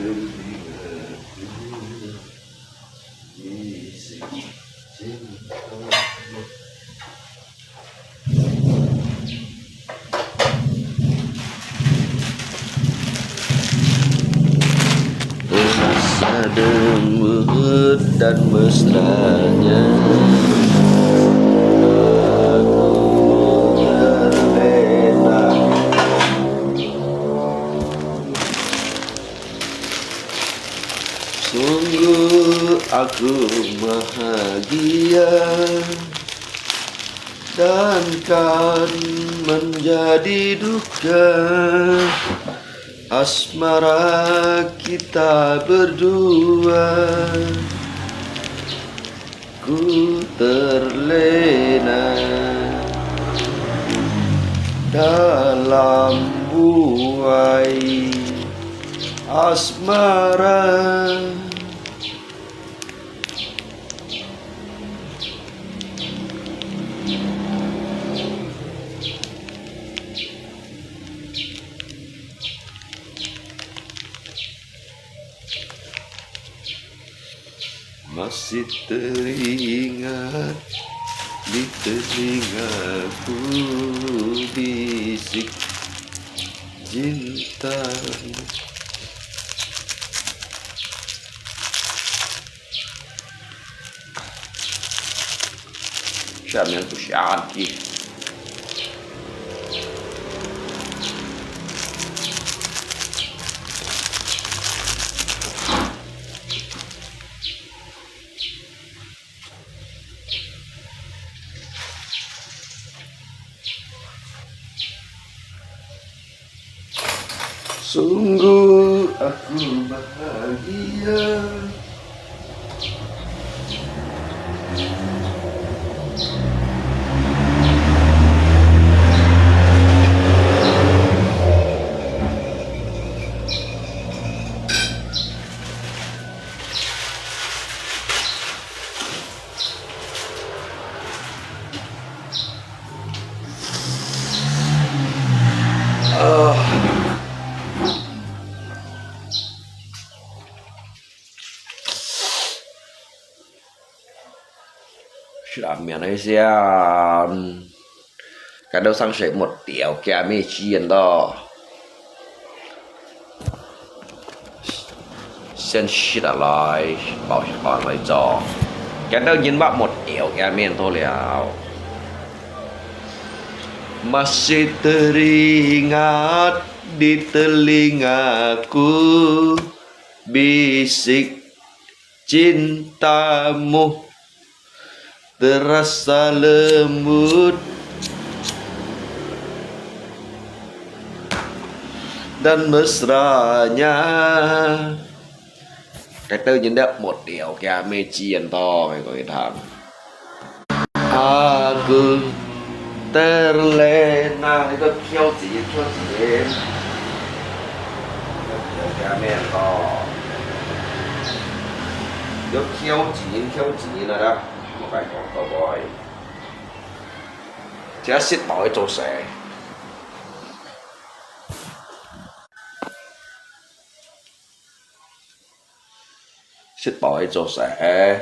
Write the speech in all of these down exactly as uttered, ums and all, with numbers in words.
Terasa lembut dan mesranya. Aku terlena. Sungguh aku bahagia dan kan menjadi duka asmara kita berdua. Ku terlena dalam buai asmara. Masih teringat di telingaku bisik cintamu. Siap, mian ku siap ki. Sungguh aku bahagia. Selamat siang. Kadang sang saya một triệu kia mới chia đó. Sen sit lại, bảo bảo lại cho. Cái đó nhìn bác một triệu kia miền thôi liao. Masih teringat di telingaku bisik cintamu. Terasa lembut dan mesranya. Cái tự nhiên đáp một triệu kia mới chia to cái gọi thằng. Aku terlena, cái đó khiêu gì, khiêu gì. Khiêu gì đó. Khiêu gì, khiêu gì đó. Một cái con tàu bơi. Chỉ có xích bảo cái chỗ sẽ. Xích bảo cái chỗ sẽ.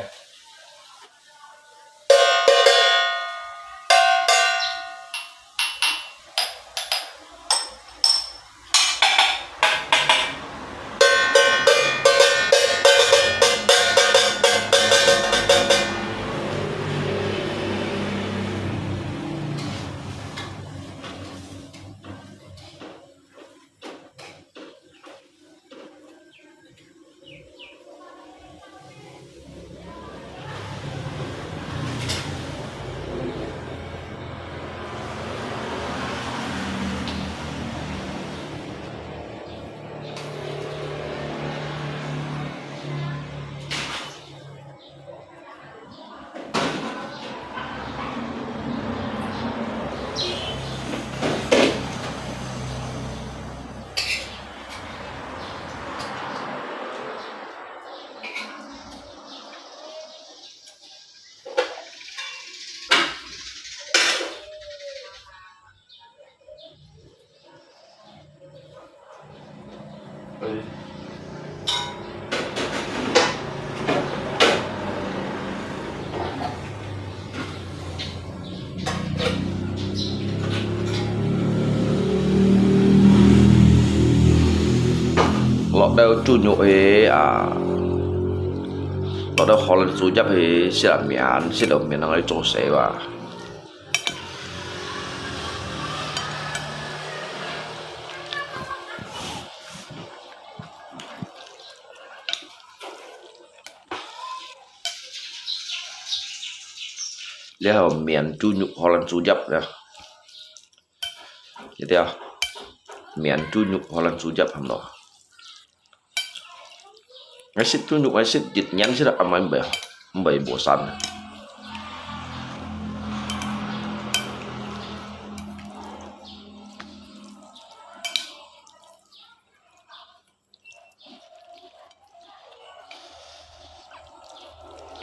落兜豬肉去啊，落兜荷蘭豬汁去食啊麵，食了麵正去做事哇。 這還有麵、豬肉、荷蘭豬汁呢。這條麵、豬肉、荷蘭豬汁含落。𠊎食豬肉，𠊎食一年食到暗晡毋會，毋會無散。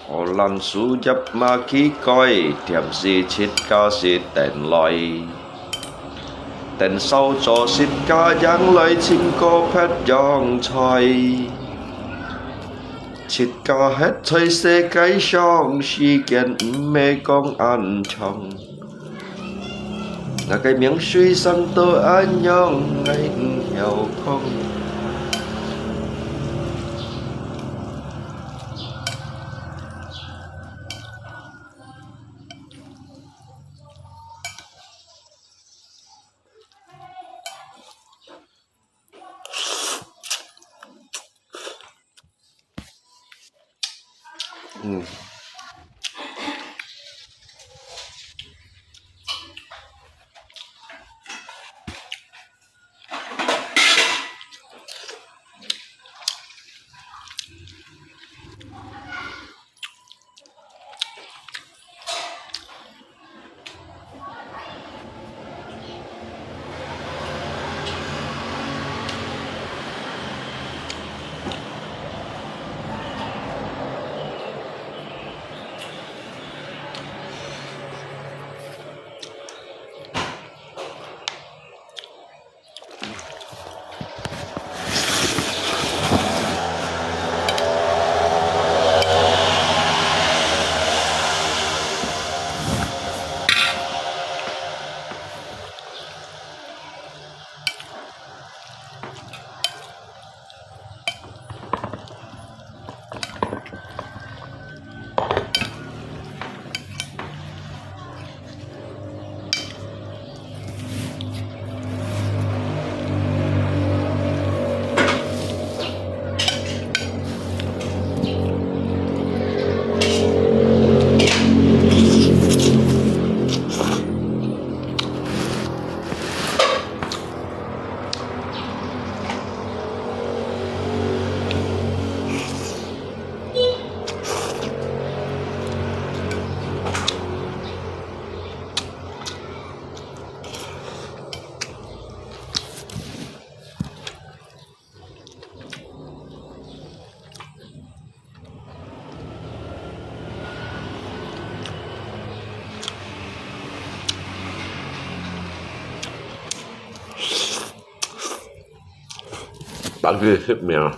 荷蘭豬汁嘛幾貴，甜時自家食等來。等燒咗自家樣來，尋個別樣菜。自家歇在世界上，時間毋係講恁長。 𠊎个命水生到恁樣，𠊎毋曉講。嗯。 逐日食麵。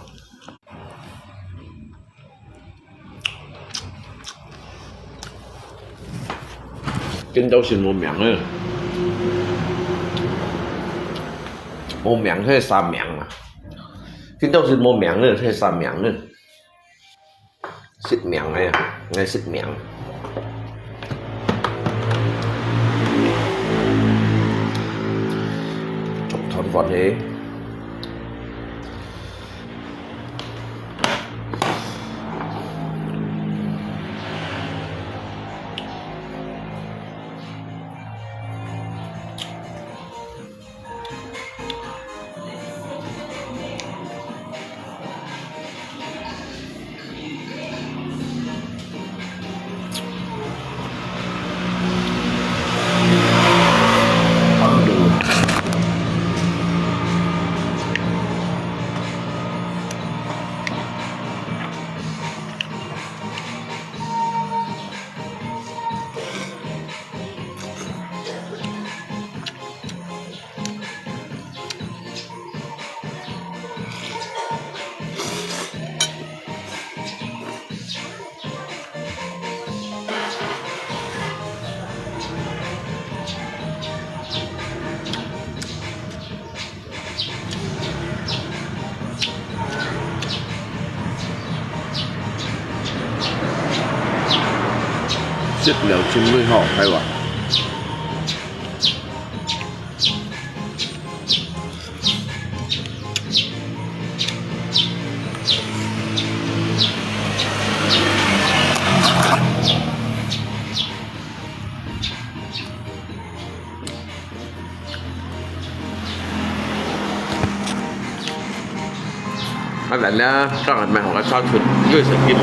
今朝食無麵个，無麵个係啥麵啊？今朝食無麵个係啥麵个？ 食麵个啊，𠊎食麵。竹炭飯去。食了真會好，係無？ 啊，人家上海买好个超市，六十斤，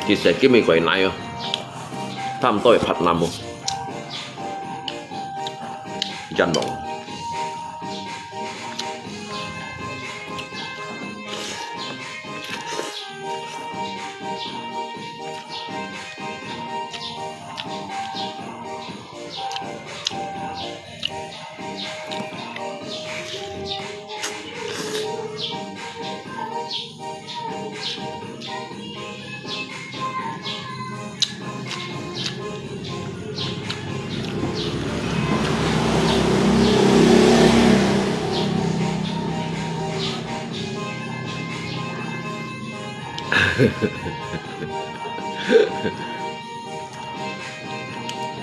其實今日過來哦，差不多有八男哦，一隻狼。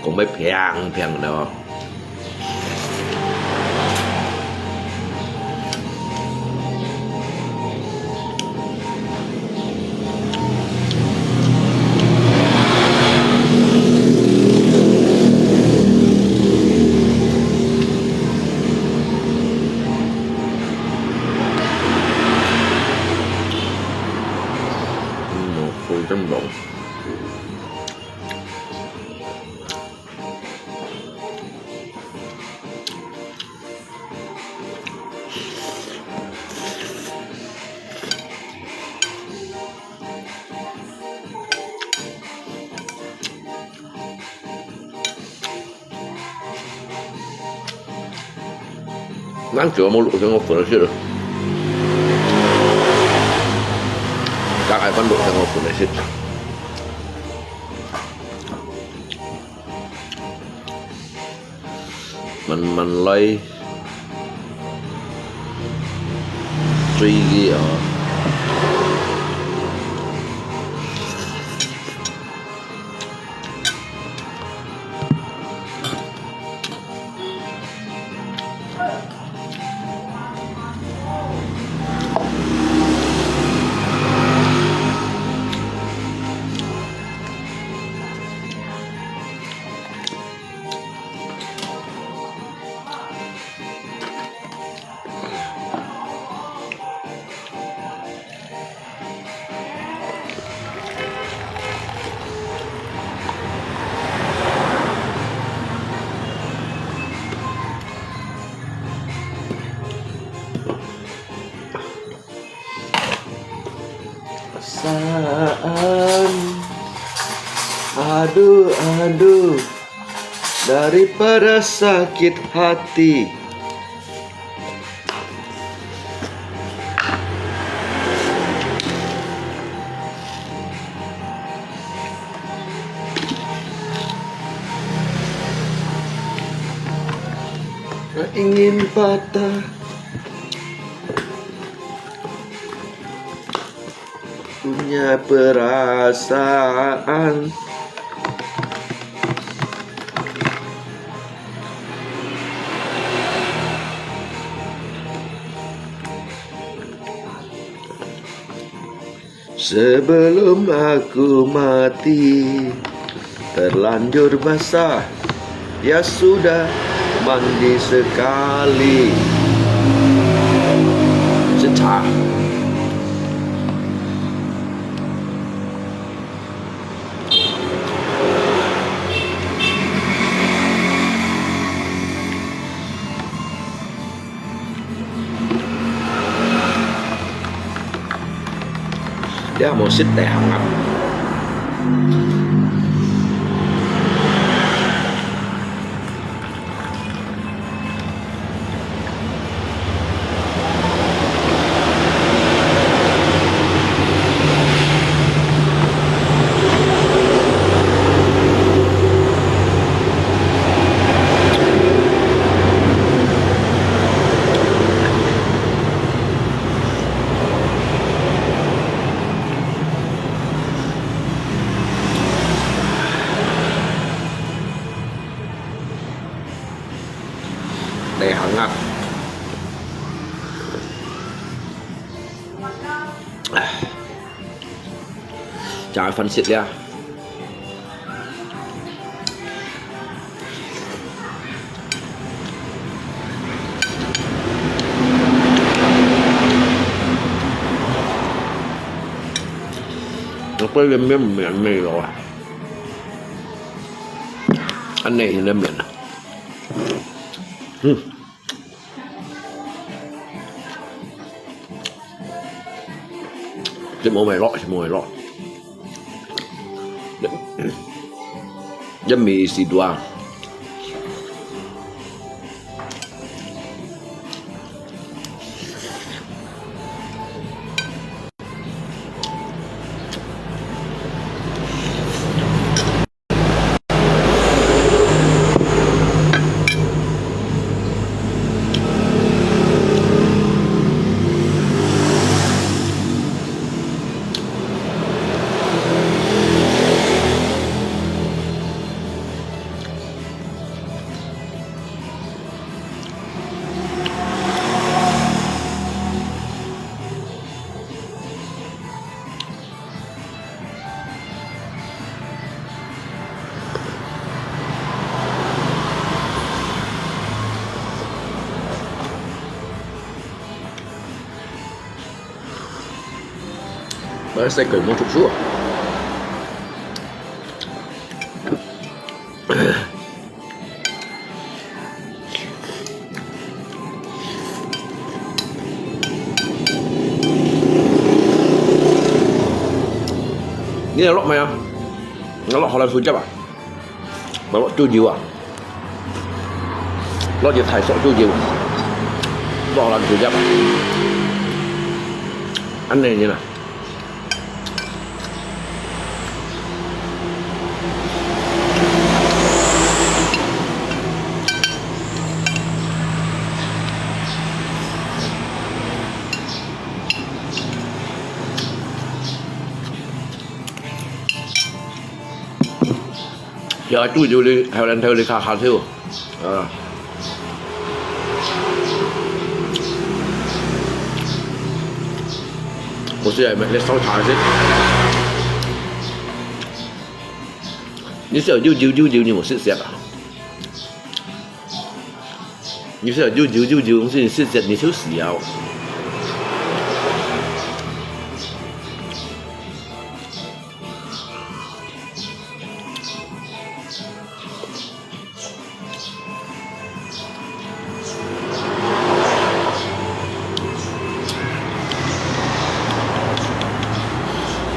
講要平平了哦。 嗯，好正宗。 恁久無錄成个粉絲了，大概翻錄成个粉絲。 慢慢來，追佢啊！ Perasaan, aduh, aduh, daripada sakit hati. Ingin patah punya perasaan. Sebelum aku mati, terlanjur basah, ya sudah, mandi sekali. Secha. 你有無食第行啊？加番茄啦。我本來面面没有啊，恁呢个面啊，嗯。 Semua melok, semua melok. Dia mi isi dua. Parece que mucho suyo. 你有落未啊？有落荷蘭胡椒啊？有落豬油啊？落隻泰式豬油，落荷蘭胡椒，恁呢呢啦。 Ya，豬油你，還有人頭你較下手。啊。我是來，來燒茶先。你是有油油油油，你有食食啊？你是有油油油油，你是食食，你就死啊！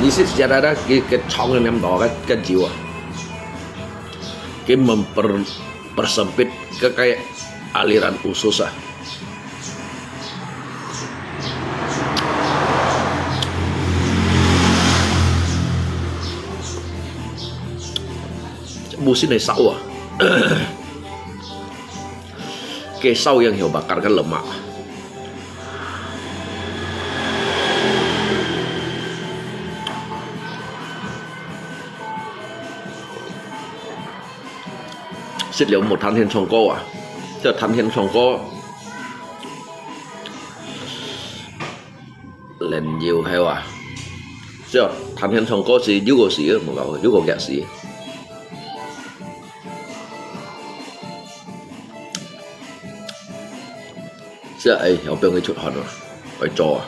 你食食啊，佢，佢長个黏到，佢，佢油啊，佢memper-，persempit佢个aliran usus啊。 Musim ni sao ah. Kay sao yang hiu bakar kan lemak. Sit liu mo than hian chong ko ah. Tia than hian chong ko. Len yiu heo ah. Sia, than hian chong ko si, yu ko si, mo ka, yu ko kia si. Sia, ai, heo piang ki chut han ah. Ai cho ah.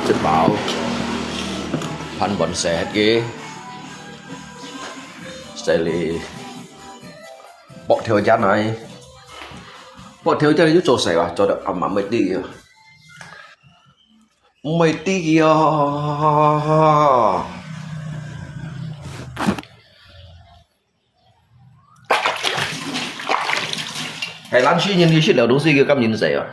Jet bao，飯碗洗忒个，洗哩。白條件啊，白條件你就做事啊，做到暗暗會知个，毋會知个哦。係懶尸人，你食了東西佢敢認死啊？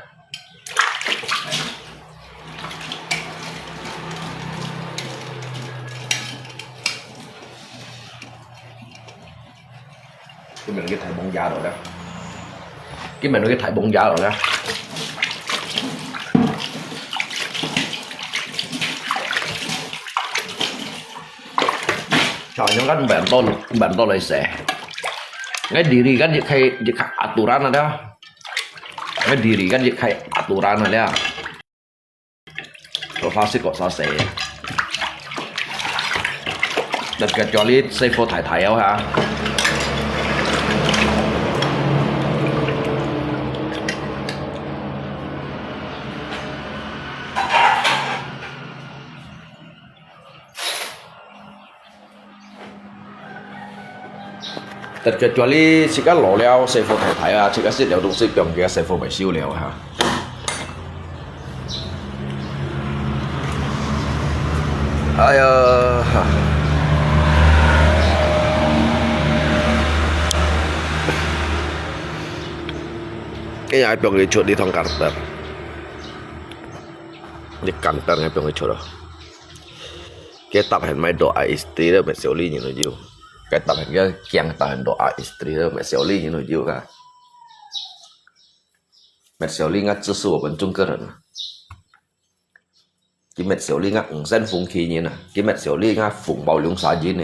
今日个大崩牙了啦，今日个大崩牙了啦。Soalnya kan bentol, bentol ai se. Ngai diri kan je kai je kai aturan ada. Ngai diri kan je kai aturan ada. 做啥食个啥食。特別叫你師傅太太哦哈。特別叫你自家老了，師傅太太啊，自家食了東西，放佢師傅會收了哈。哎呀，今日放佢出呢趟kantor，呢kantor愛放佢出咯。 Kita很卖doa istri的，met siuli你都有。Kita很个讲，kita很doa istri的，met siuli你都有啊。Met siuli 应该支持我们中国人啊。佢 met siuli 应该五线风起人啊，佢 met siuli 应该风暴龙杀人呢。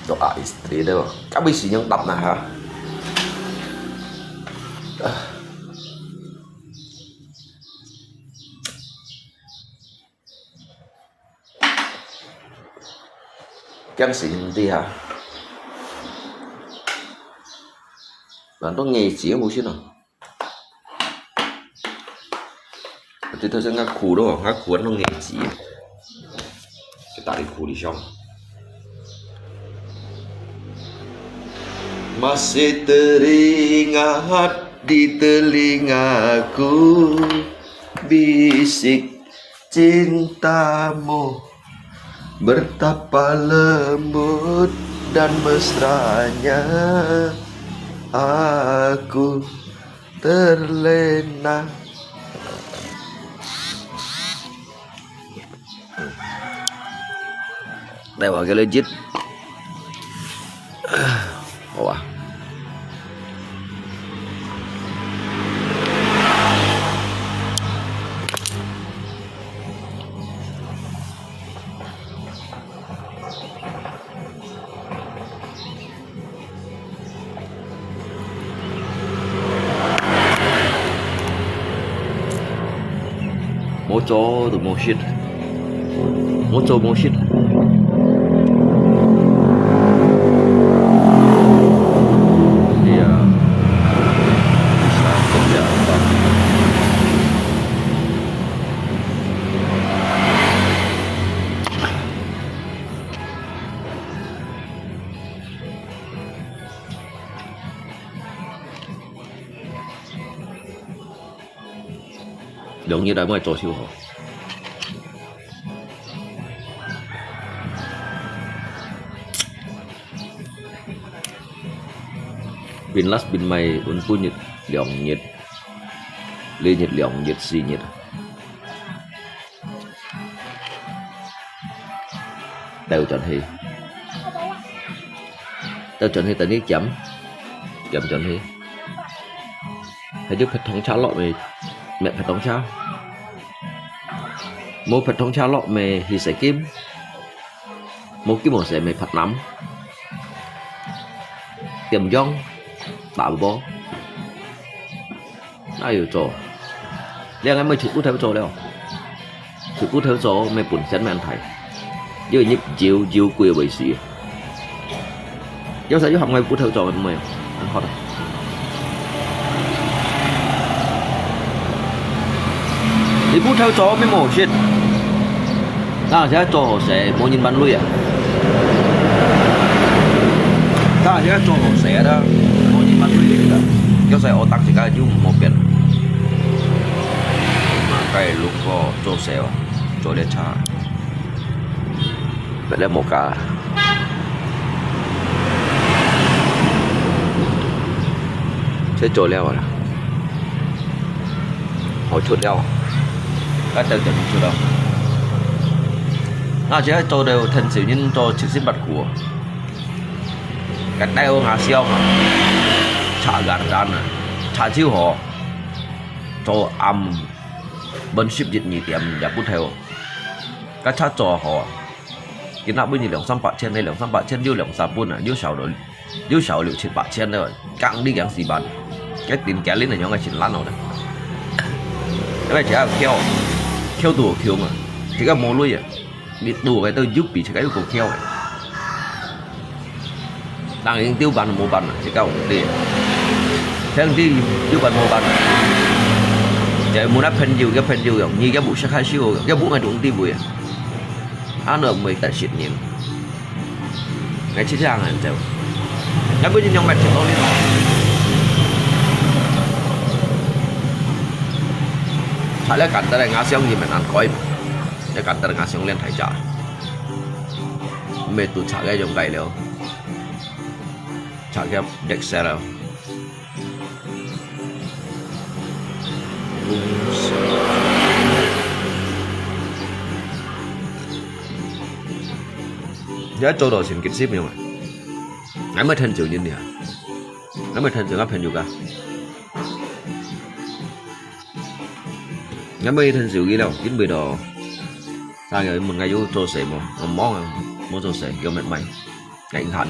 Doa istri 的，该位是用答呢哈。啊。 驚死人哋啊！難道牙齒都冇先啊？這頭先我苦咯，我苦到牙齒，佢打你苦你笑。Masih teringat di telingaku bisik cintamu betapa lembut dan mesranya aku terlena. 待會兒給佢熱。好啊。 無做都無食，無做無食。哎呀， 兩日來莫做手好。Bin last bin mai un punit 兩日，這日兩日四日。 Tao轉去。Tao轉去等你減，減轉去。係有別通車落未？乜別通車。無別通車落未？去洗金。無金無洗未？別南。點樣？打波。 哪有做？你應該愛出骨頭做了。出骨頭做，乜本身問題。因為你有，有幾位事。有時有行為骨頭做，毋會，很好的。你骨頭做，乜無食。那現在做好勢，無人挽累啊。但係做老細啊，我一般都認得，有時候我當自家就無變。嘛，該如果做事哦，做這差，別人無加，這做了啦，好出了，該等等出了。那現在做到天主任做七十八苦哦。 該帶我牙笑嘛，查眼單啊，查就好，做暗，分十一二點也不透，該查做好啊。今仔分你兩三百千，你兩三百千就兩三本啊，又少了，又少了七八千了，講你講死板，該點解你能用个錢爛了的？因為只要跳，跳多跳嘛，這個無鐳啊。 你做个都有比自家有夠巧个。人人丟板無板啊，自家有地。兄弟有板無板啊。就問下朋友，个朋友用，你个不是開始用，个不愛用地位啊。啊，那毋會得失人。愛去這樣人走。要不然用買挺多的咯。查了簡單的，我相信蠻難改嘛。 一簡單个相連大家，毋係都拆个用計了，拆个白色了。你愛做到先結識用啊？𠊎乜聽就應你啊，𠊎乜聽就𠊎朋友个。 𠊎每天手機了，因為到，大家問𠊎有做事無？𠊎忙啊，無做事，叫乜買，𠊎閒啊，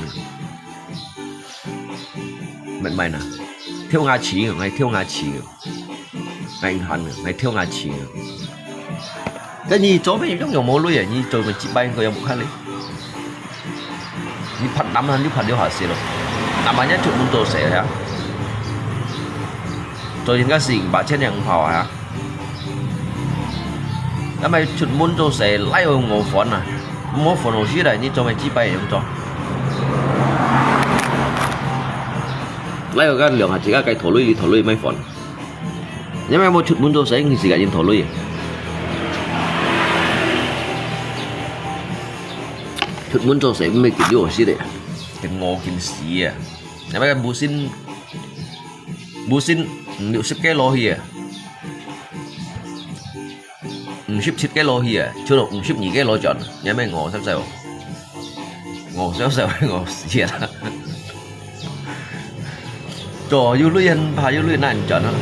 乜買呐？跳牙齒，𠊎跳牙齒，𠊎閒啊，𠊎跳牙齒。該你做咩用用無鐳啊？你做咩幾擺應該用無看哩？ 你拍男人就拍了下死咯。男人一出門做事啊，做人家四五百千兩跑啊。那麼出門做事，拉有我煩啊，我煩我死了，你做咩幾擺用做？拉有个兩下自家該拖累，你拖累乜煩。 因為無出門做事，你自家人拖累。出門做事，毋係緊要死咧，緊餓緊死啊！因為無信，無信，五六十個攞去啊！五十七個攞去啊！就五十二個攞轉，你乜餓實實哦！ 我小時候我死啦。做有鐳人怕有鐳難轉啊。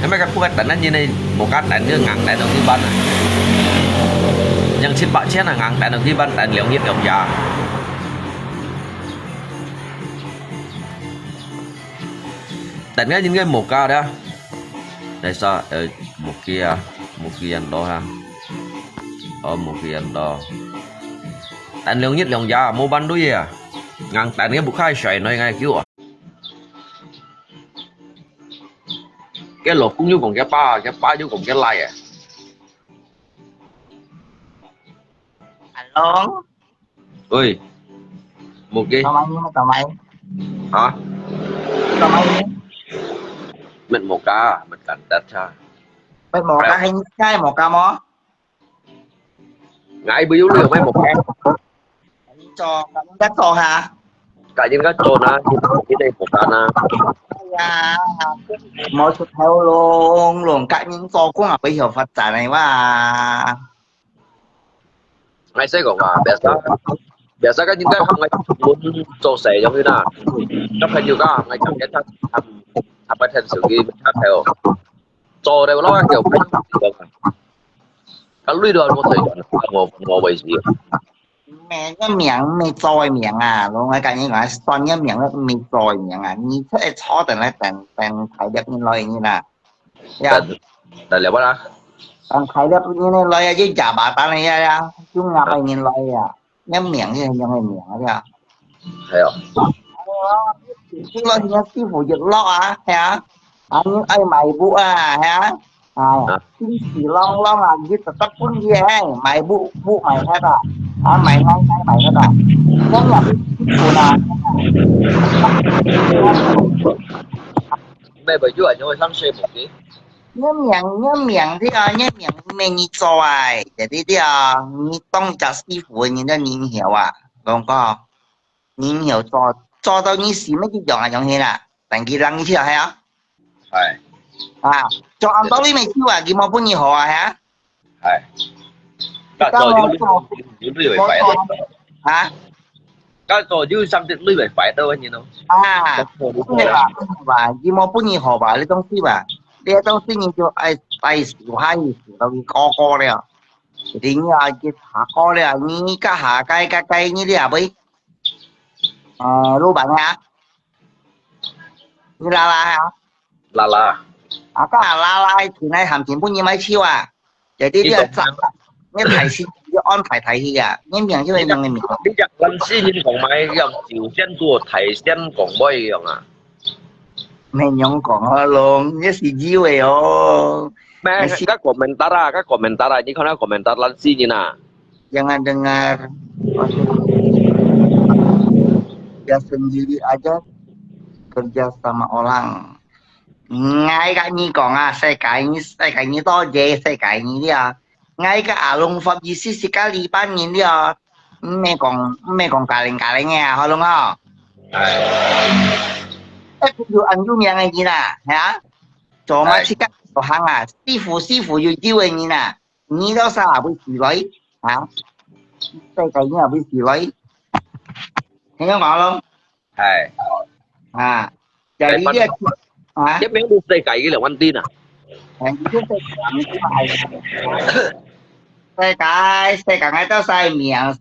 那麼个不過等等你呢，無加等就硬等到幾班啊。用七八千啊，硬等到幾班，等兩日兩夜。等下應該無加的。 Desa, eh, Mukia, Mukian doha. Oh, Mukian do. Tan liang yit liang ya, mo ban lui ya. Ngang tan cái bụi khai xoài nói ngay cứu à. Cái lộc cũng như còn cái ba, cái ba như còn cái lai à. Alo. Ôi, một cái. Tao mày, tao mày. Hả? Tao mày. Mình một ca, mình cần test ha. Mày một ca hay cái một ca mò? Ngại bị yếu lừa mấy một ca. Cho, cắt cho hả? Cả những cái cho nó, như đây một ca na. Ây da, mò sụt heo luôn, luôn cả những cho cũng là bây giờ phát triển này quá. Ngay sẽ có mà, biasa, biasa kan những cái không ngay muốn cho sẽ giống như là các hình như các ngay trong cái thằng thằng thằng phải thành sự gì mình khác theo. Cho đây là cái kiểu cái cái lui đó một thời gian một một vậy gì. Mẹ cái miệng, mẹ cho miệng à, luôn cái cái như là son cái miệng, mẹ cho miệng à, 你这操等来等等，太别人来你啦。 Ya. Dah, dah lewat lah. Ang kaya punya ni loya je jabatan ya ya. Cuma apa ingin loya? Yang miang je yang miang ya. Ayo. Cuma yang si fu je lo ah ya. Ang ai mai bu ah ya. Ah, si long long ah, je tetap pun je ai mai bu bu mai kata. 啊，買買買買个啦，我也不辛苦啦。咩為咗人用个三歲無嘅？你命，你命對啊，你命咩你做啊？Jadi對啊，你當隻師傅，你都人曉啊，講講，人曉做，做到你死乜一樣啊，樣去啦，等佢讓你跳係啊。係。啊，做按道理咩跳啊，佢無分你好啊，係啊。 係。該做有有有鐳會壞到。啊？該做有三隻鐳會壞到个人咯。啊，毋係吧，毋係吧，佢無分你好吧，你東西吧，你个東西你就愛愛數下去數到佢高高了，你啊佢下高了，你該下該該該你了會，呃，老闆啊，你啦啦啊。 啦啦。啊，該啦啦，前來行前本人買手啊，就係你啊，你大，你大事你安排大事啊，你命就係命个命。你隻爛死人講買，要酒仙做大仙講買樣啊？你樣講啊，龍，你係有个哦。咩？該komentar啊，該komentar啊，你看該komentar爛死人啊。 Jangan dengar. Ya sendiri aja kerja sama orang. Ngai ka ni kong ah, sai kai ni, sai kai ni to je, sai kai ni dia. Ngai ka alung fam ji si si kali pan ni dia. Mme kong, mme kong kaling kaling ya, holong oh. Eh, kudu ang yu miang ni na, ya. Cuma si ka, tohang ah, sifu sifu yu jiu ni na. 你到啥會死來？啊？世界你也會死來？聽我講咯。係。啊，就係你這啊，這邊都世界个兩萬定啊。哎，你這世界人是嘛係？世界，世界个到晒名是，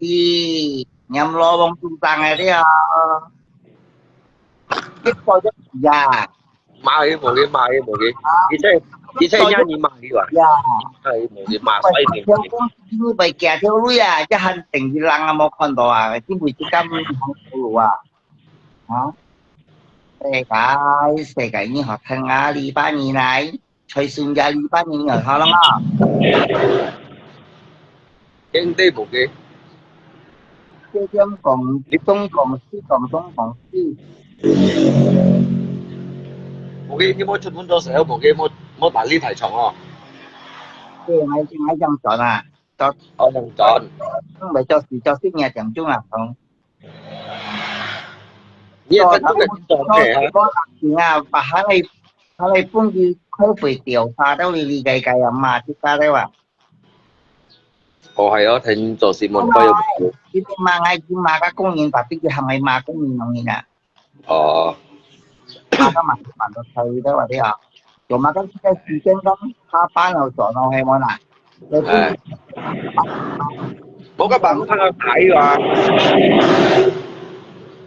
念羅王主張个了。一個一呀。 罵佢無佢，罵佢無佢。佢在佢在讓你罵佢啊？呀，罵佢無佢，罵晒你。你袂驚條路啊，一下等於人啊，無看到啊，因為這個路啊，啊，世界世界你好聽啊，禮拜二來，才算呀禮拜二來，好了嘛。 經濟無个。這點講，你東講西講東講西。無个，你莫出門做事，無个，莫莫打理大床哦。對，𠊎𠊎這樣轉啊，做哦，這樣轉。毋係做事做事業點鐘啊，同。你也跟這個轉嘅啊？我啊，把他那他那分佢開會調查到你理解解啊嘛，就大概啊。 哦，係哦，聽做新聞報有。佢哋罵𠊎，佢罵个工人，tapi佢喊𠊎罵工人个人啊。哦。罵个嘛，罵到臭到啊，對啊。有罵个這個時間講下班了，轉咯，係無啦？哎。無个網通啊，大啊。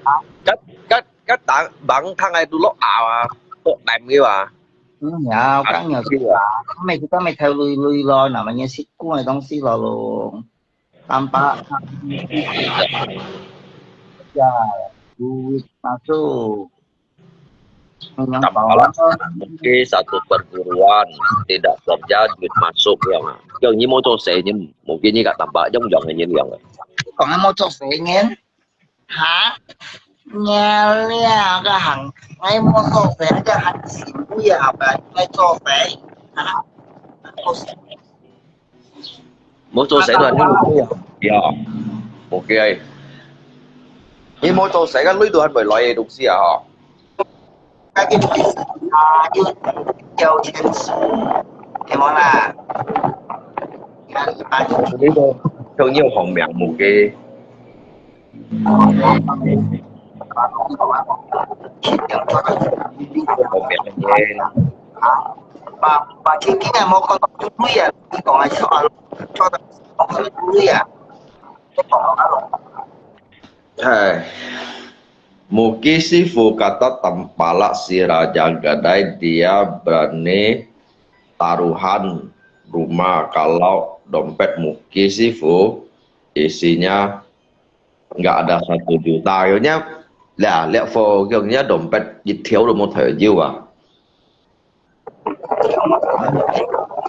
啊？該該該打網通个都落out啊，落難个啊。 嗯，ya，我講有事啊，佢咪佢咪偷累累咯，那麼也是過來東西咯咯。Tanpa ya duit masuk. Tanpa lah, mungkin satu perguruan tidak kerja, duit masuk ya. Yang ni mau tu saya ni mungkin ni kat tanpa yang yang ni yang. 講緊冇做死人。 哈？𠊎這行，𠊎無做事，這行前輩啊，𠊎做事，哈？無做事都係你老妹啊？呀，無計。你無做事，該鐳都還袂來个東西啊，吼。 該个啊，有有錢，係無啦？你看一般，你个朋友方面無个，方面个。啊，把把天天啊，無看到對啊，你講啊，笑啊，笑到無看到對啊，你講啊。 Hai, Muki sifu kata tampalak si Raja Gadai dia berani taruhan rumah kalau dompet Muki sifu isinya nggak ada satu juta. Akhirnya, lah, lihat fo, akhirnya dompet 一條都無提走啊。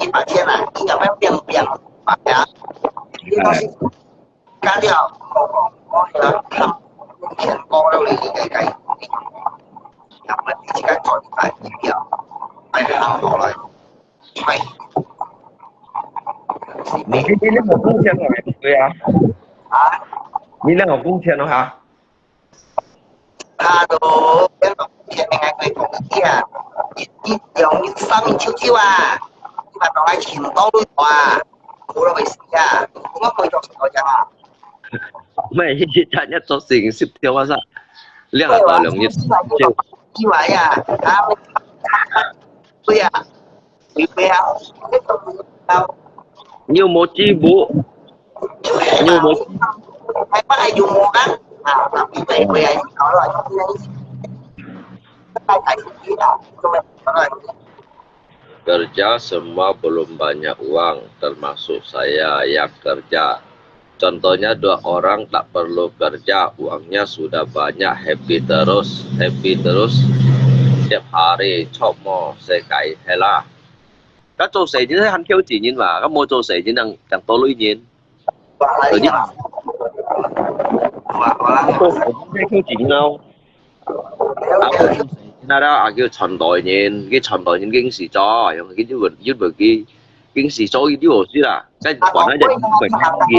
一百千啊，你要不要变变啊？你东西干掉，我我我要看钱包了，你应该该，要不然你自己做一百一秒，买个好好了，买。你你你那个工钱了还不对啊？啊？你那个工钱了哈？ Hello，前面个佢講一下，一一兩三二九九啊，你嘛當愛尋到你啊，好了未死啊？我可以做什麼講啊？咩？一日一日做成十條啊，兩下到兩日。你話呀，啊，對呀，對呀，你有無支付？你有無？台灣有無啊？啊，tapi tak boleh aja kalau ada yang tak tak tak tak tak Kerja semua belum banyak uang, termasuk saya yang kerja. Contohnya dua orang tak perlu kerja, uangnya sudah banyak, happy terus, happy terus. Tiap hari chok mo sekai hela. 佢做事情係行口錢人嘛，佢無做事情人，人多類人。所以，佢做事情係口錢人咯。啊，佢做事情啊，啊，叫傳代人，佢傳代人經時做，用佢日文，日文佢經時做，佢都好事啦。 在玩那隻日本遊戲。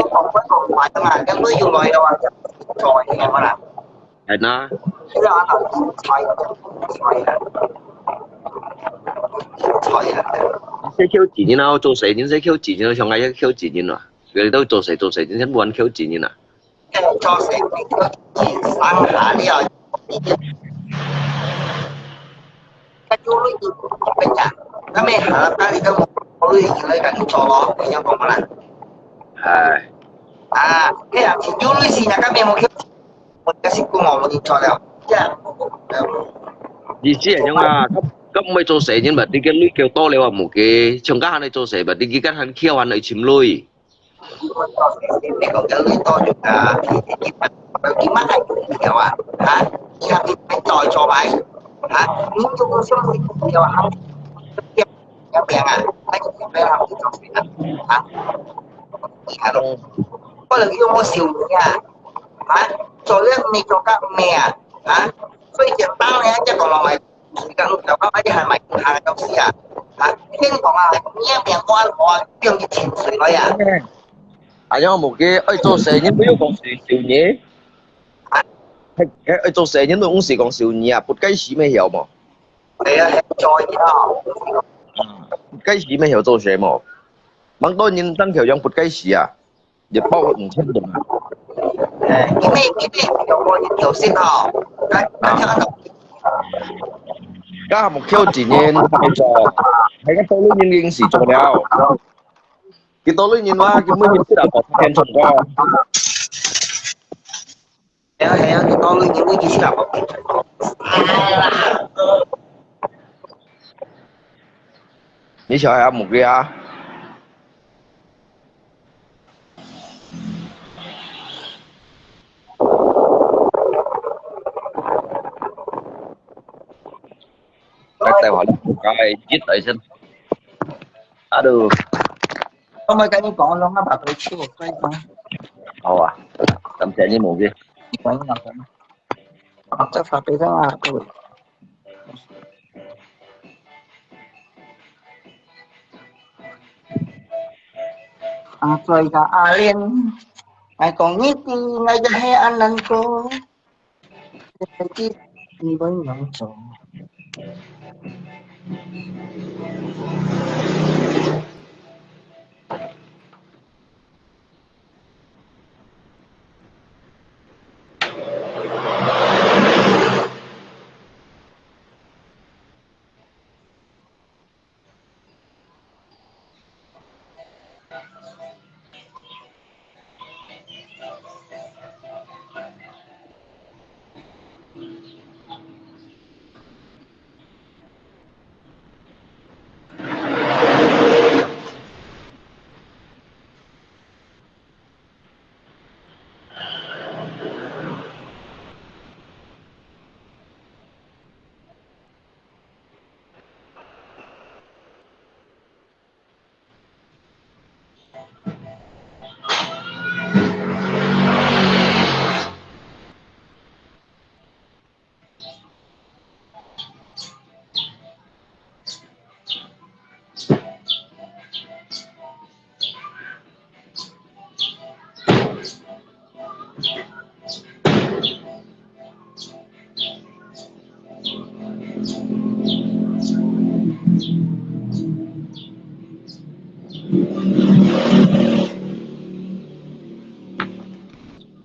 係啊。你識口錢人啊，做事情識口錢人，像𠊎識口錢人啊。佢兜做事做事情，先玩口錢人啊。 做事情上下了。佢有你分享，那麼好，那你都無你來跟你做咯，你要講麼啦？唉，啊，哎呀，有你是那個沒有去，我就是跟我們做了，這樣。意思係樣啊，佢佢毋會做事情嘛，你个鐳叫多了啊，無嘅，像佢還來做事嘛，你佢佢還叫還來尋鐳。 你講有你多用啊，你乜係股票啊？嚇？你係咪在做買？嚇？你做個相信股票啊？有病啊？乜有病啊？你做事啊？嚇？你係咯？可能有冇少年啊？嚇？做人你做得咩啊？嚇？最簡單咧，一個落買。 時間就講一係買銀行个東西啊，啊，天堂啊，面面我我變去潛水了呀。哎呀，無嘅，愛做事人都要講收收你。啊？係，係，愛做事人都毋係講收你啊，不該死咩曉無？係啊，係做嘢咯。啊，不該死咩曉做事無？蠻多人當條樣不該死啊。 一包五千銀啊。誒，因為因為有個有息吼，該該像那種該目標今年開始，係个多類人已經係做了。幾多類人話，佢每日四百塊錢成功。係啊係啊，幾多類人已經四百塊錢成功。你曉得阿木个啊？ 該帶話你該一來先。Aduh。我咪跟你講，我兩個白腿手，所以講。好啊，感謝你無嘅。講一講。啊，再發俾佢啊，各位。啊，做一个阿莲，𠊎講你知，𠊎个係恁難過，你知你會仰做。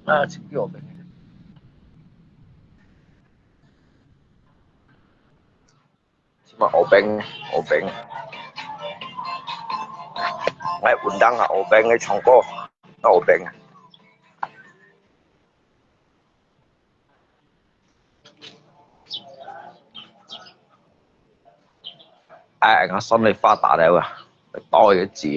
啊，真久未。 這馬烏冰，烏冰。來運動啊，烏冰个唱歌，烏冰。哎，𠊎算你發達了啊，多一个字。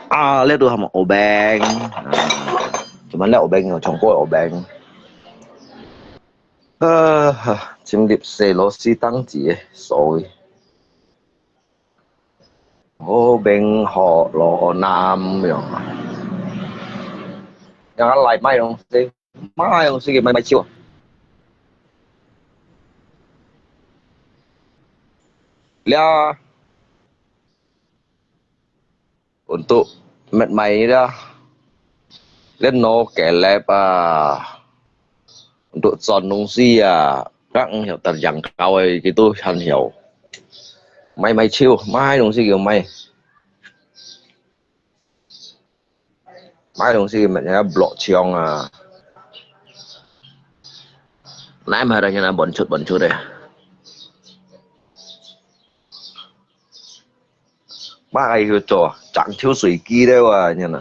啊，這都喊烏冰。啊，做麼个烏冰有唱歌烏冰？啊，進入細螺絲當子个，sorry。烏冰學羅南樣啊。讓佢來賣東西。 麼个東西个賣賣手啊。這，untuk乜賣這，這no kelep啊，untuk裝東西啊，orang曉得yang kau itu han曉。賣賣手，賣東西个賣。 買東西乜愛block牆啊。哪買到現在搬出搬出个。買个去做，長秋水機了啊，現在。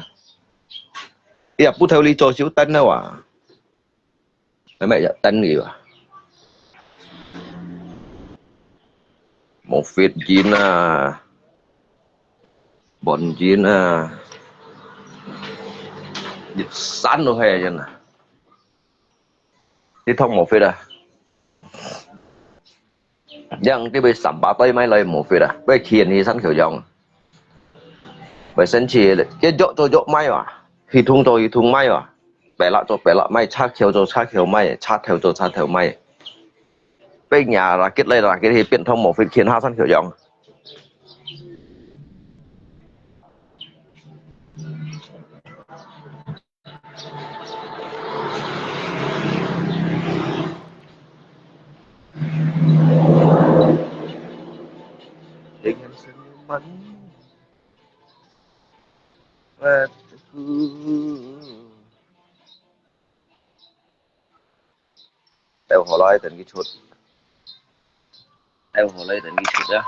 哎呀，不頭里做修燈了啊。 係咪有燈了啊？無fit緊啊，換緊啊，一山都係人啊。你通無fit啊？ 樣，你會三百對買來無fit啊？會欠你三條樣。會生氣个，佢約就約買啊，系統就系統買啊，白laptop就白laptop買，插橋就插橋買，插頭就插頭買。被人拉結來拉結去，變通無fit，欠下三條樣。 Dengan senyuman mataku. 等好來等佢出。等好來等佢出啊。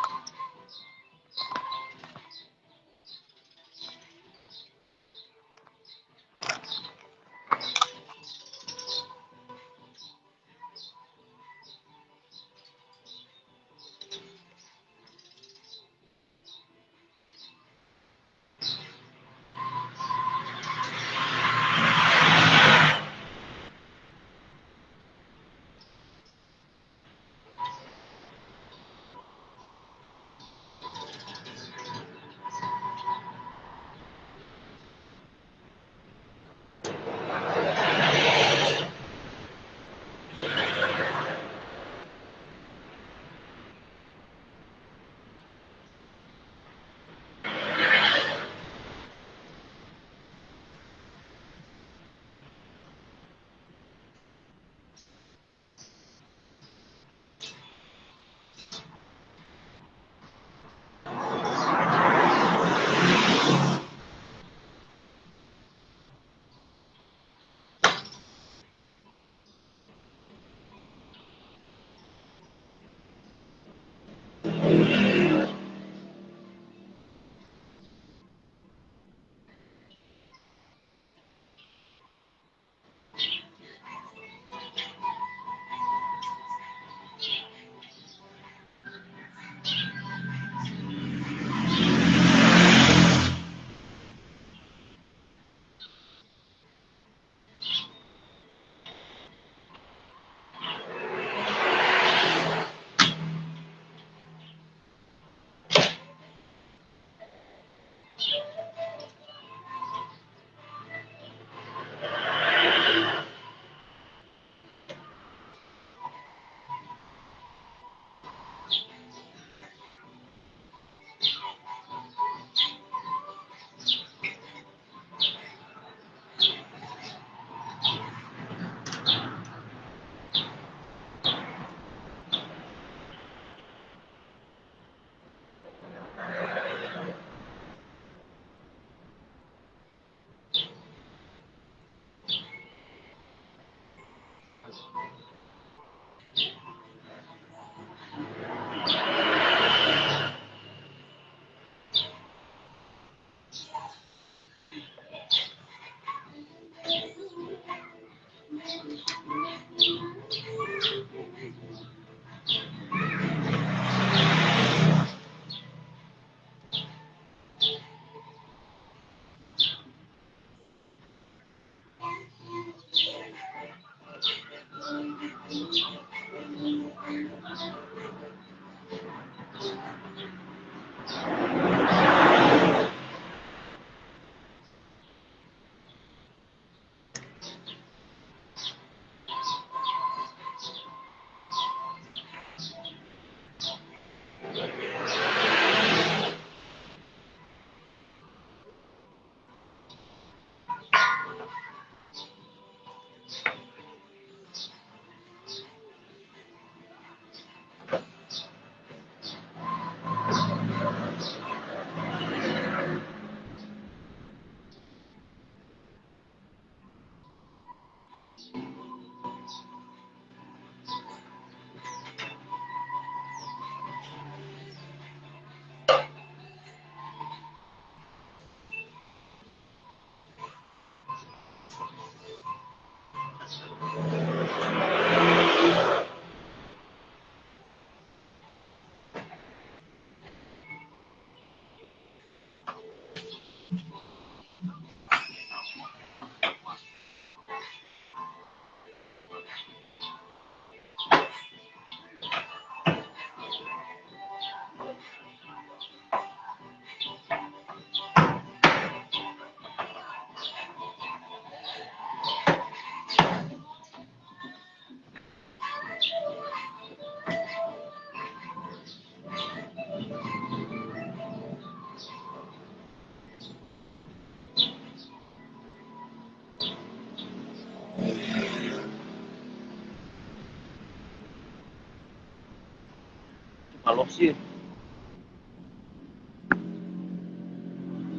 啊，螺絲，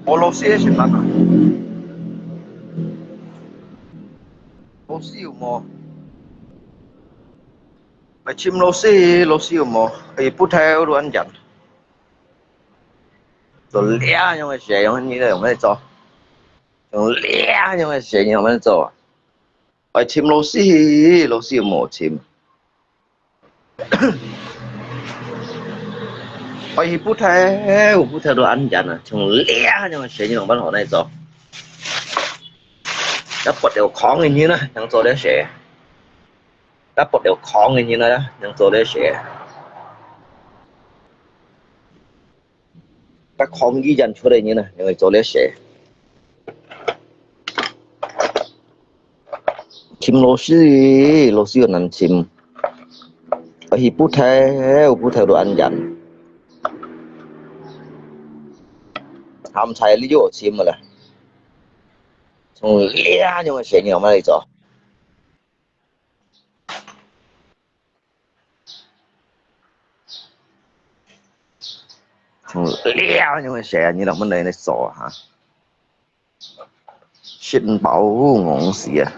無螺絲个先難啊。螺絲有無？愛尋螺絲，螺絲有無？哎，不太有亂講。做這樣个事，用你个用來做，用這樣个事用來做。愛尋螺絲，螺絲有無尋？ 愛去補貼，有補貼都恁樣啊，像這樣个生意，仰般好來做？要撥條空个人啊，仰做得事？要撥條空个人啊，仰做得事？ 甲抗議演出个人啊，因為做這事。尋螺絲，螺絲又難尋。愛去補貼，有補貼都恁樣。鹹菜你又尋个啦。從這樣个生意，仰般來做？ 從這樣个事啊，你仰般來做啊？食飽戇死啊！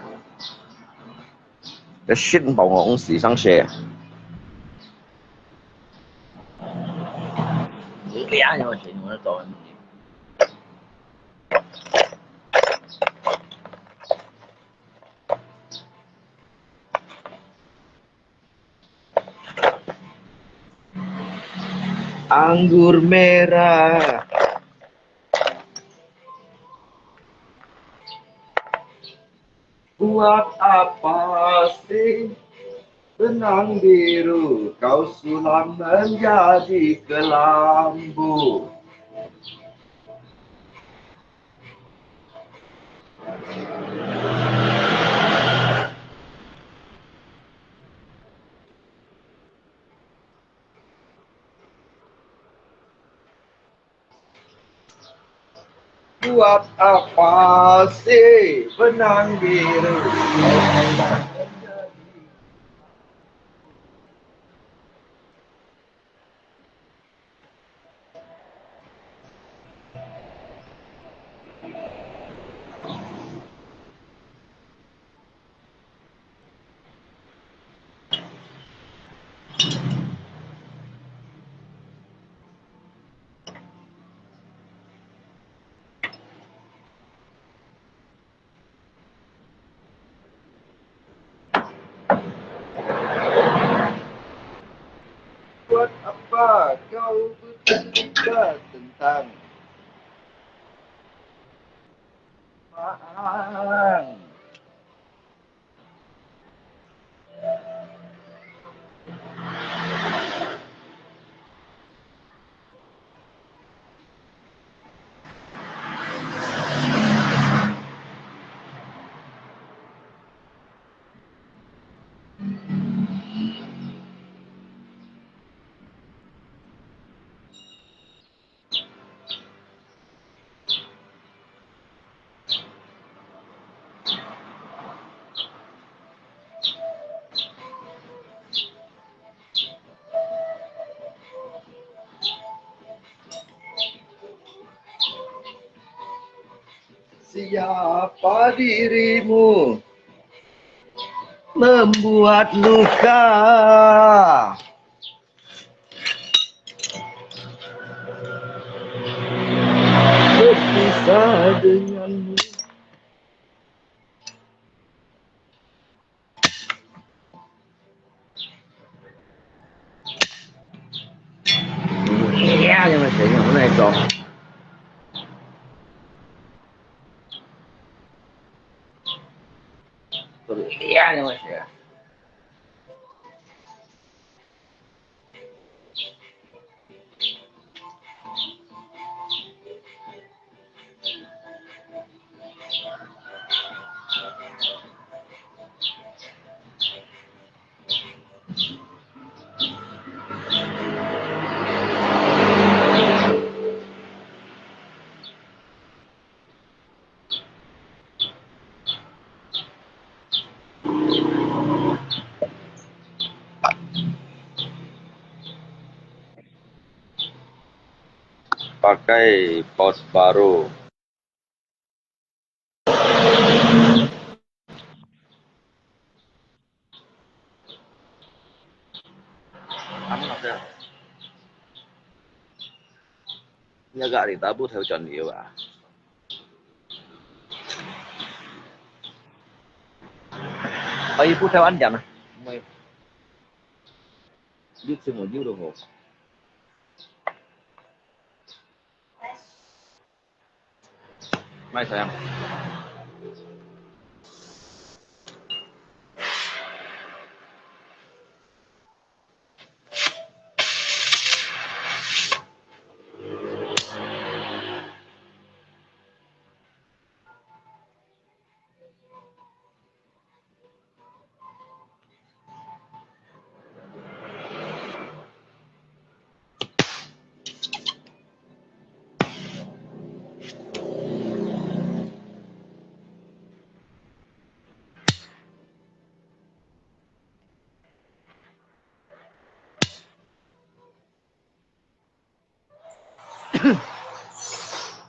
這食飽戇死上事啊！這樣个事，你仰般來做？ Anggur merah. Buat apa sih benang biru kau sulap menjadi kelambu? Buat apa sih benang biru? Buat apa kau bertiga tentang Maang? Siapa dirimu membuat luka? Berpisah denganmu. Iya, yang masih, yang mana itu? Iya, yang masih. Pakai pot baru. Anu ada. Nyaga di tabu theo chọn liu à. Ơi, bu theo ăn chọn à. Mày. Yuk si mo yuk dong ho. Mai sayang.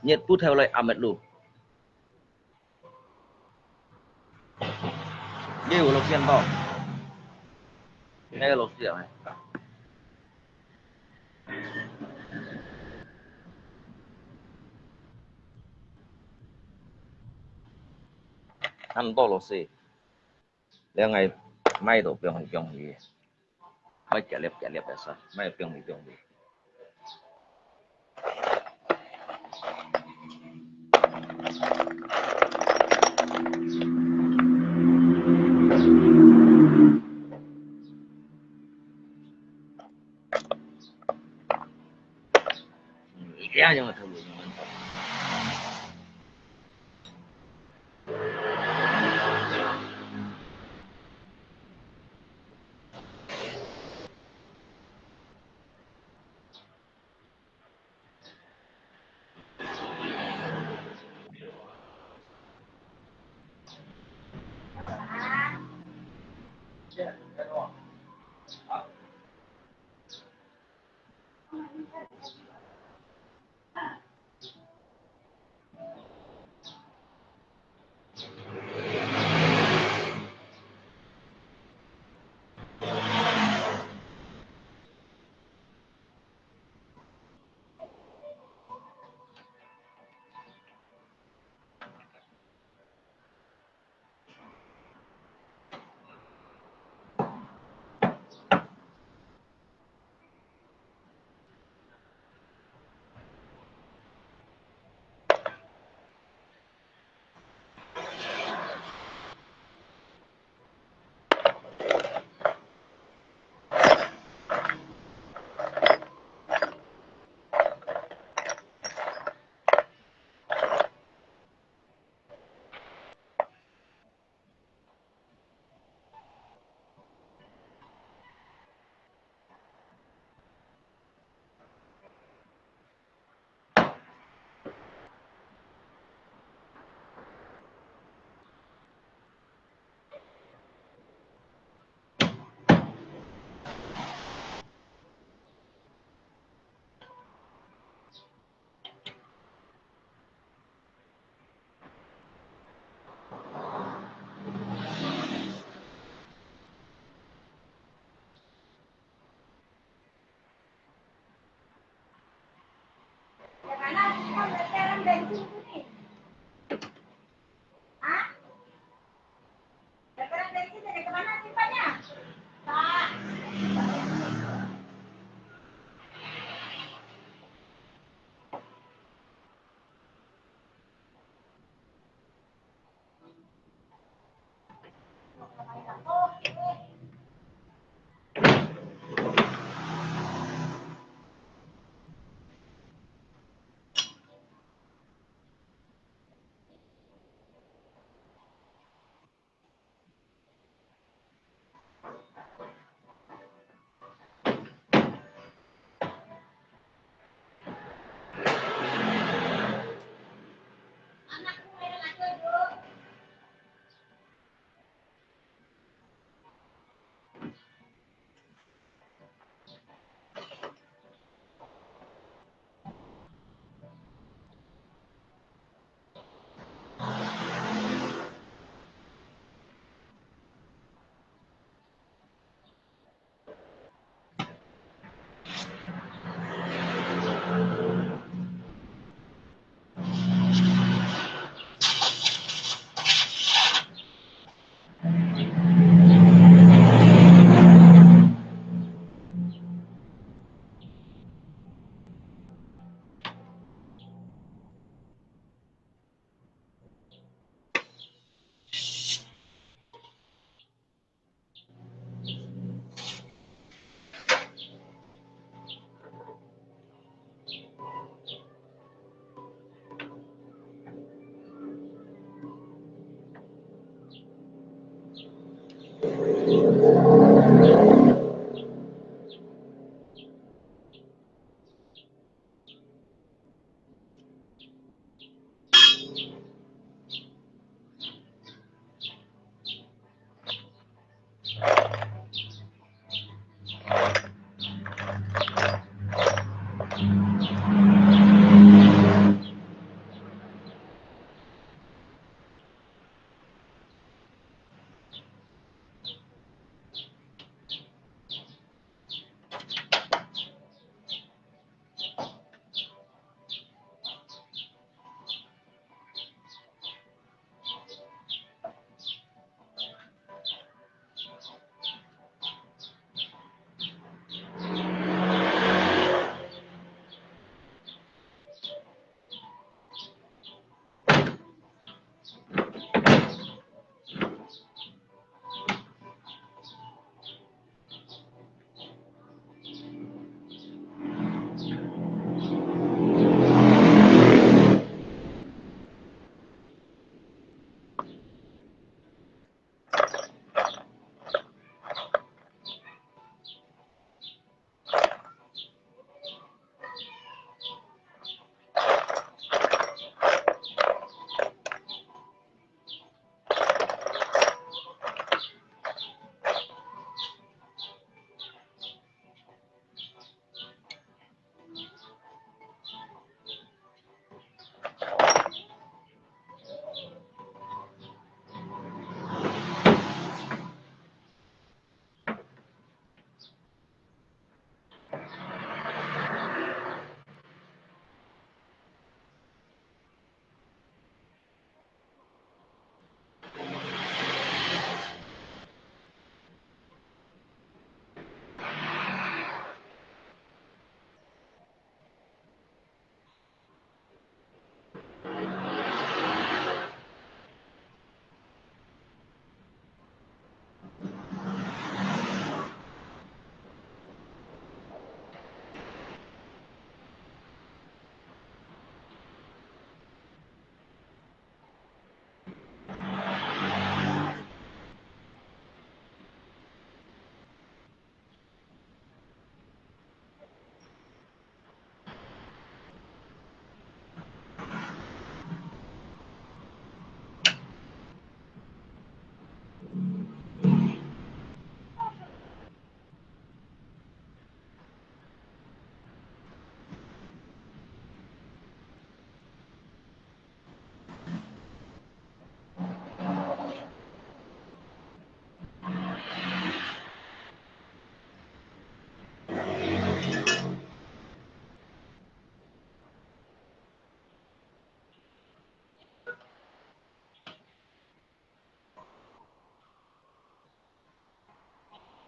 Nhiệt bút theo lời Ahmed Lu. Liu lộc xiên to. Nghe lộc xiên này. Ăn to lộc xiên. Liang ngai mai to piong hi piong hi. Mai kia liap kia liap biasa. Mai piong hi piong hi. Liang yang ada.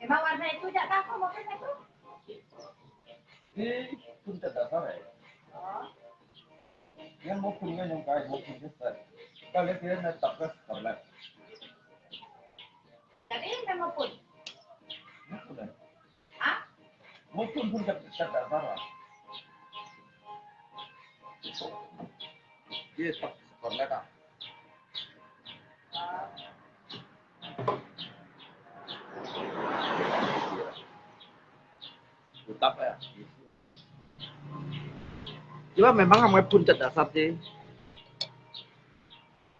Mawar na itu ja ka ko mo ka tu. Ni pun tak dasar eh. Yang mau pun yang yang kai mau pun dasar. Kalau dia nak tak kas tak lah. Jadi memang pun. Mau pun eh. Ha? Mau pun pun tak tak dasar lah. Dia tak tak lah. Tutap ya. Cuma memang kamu pun tak dasar sih.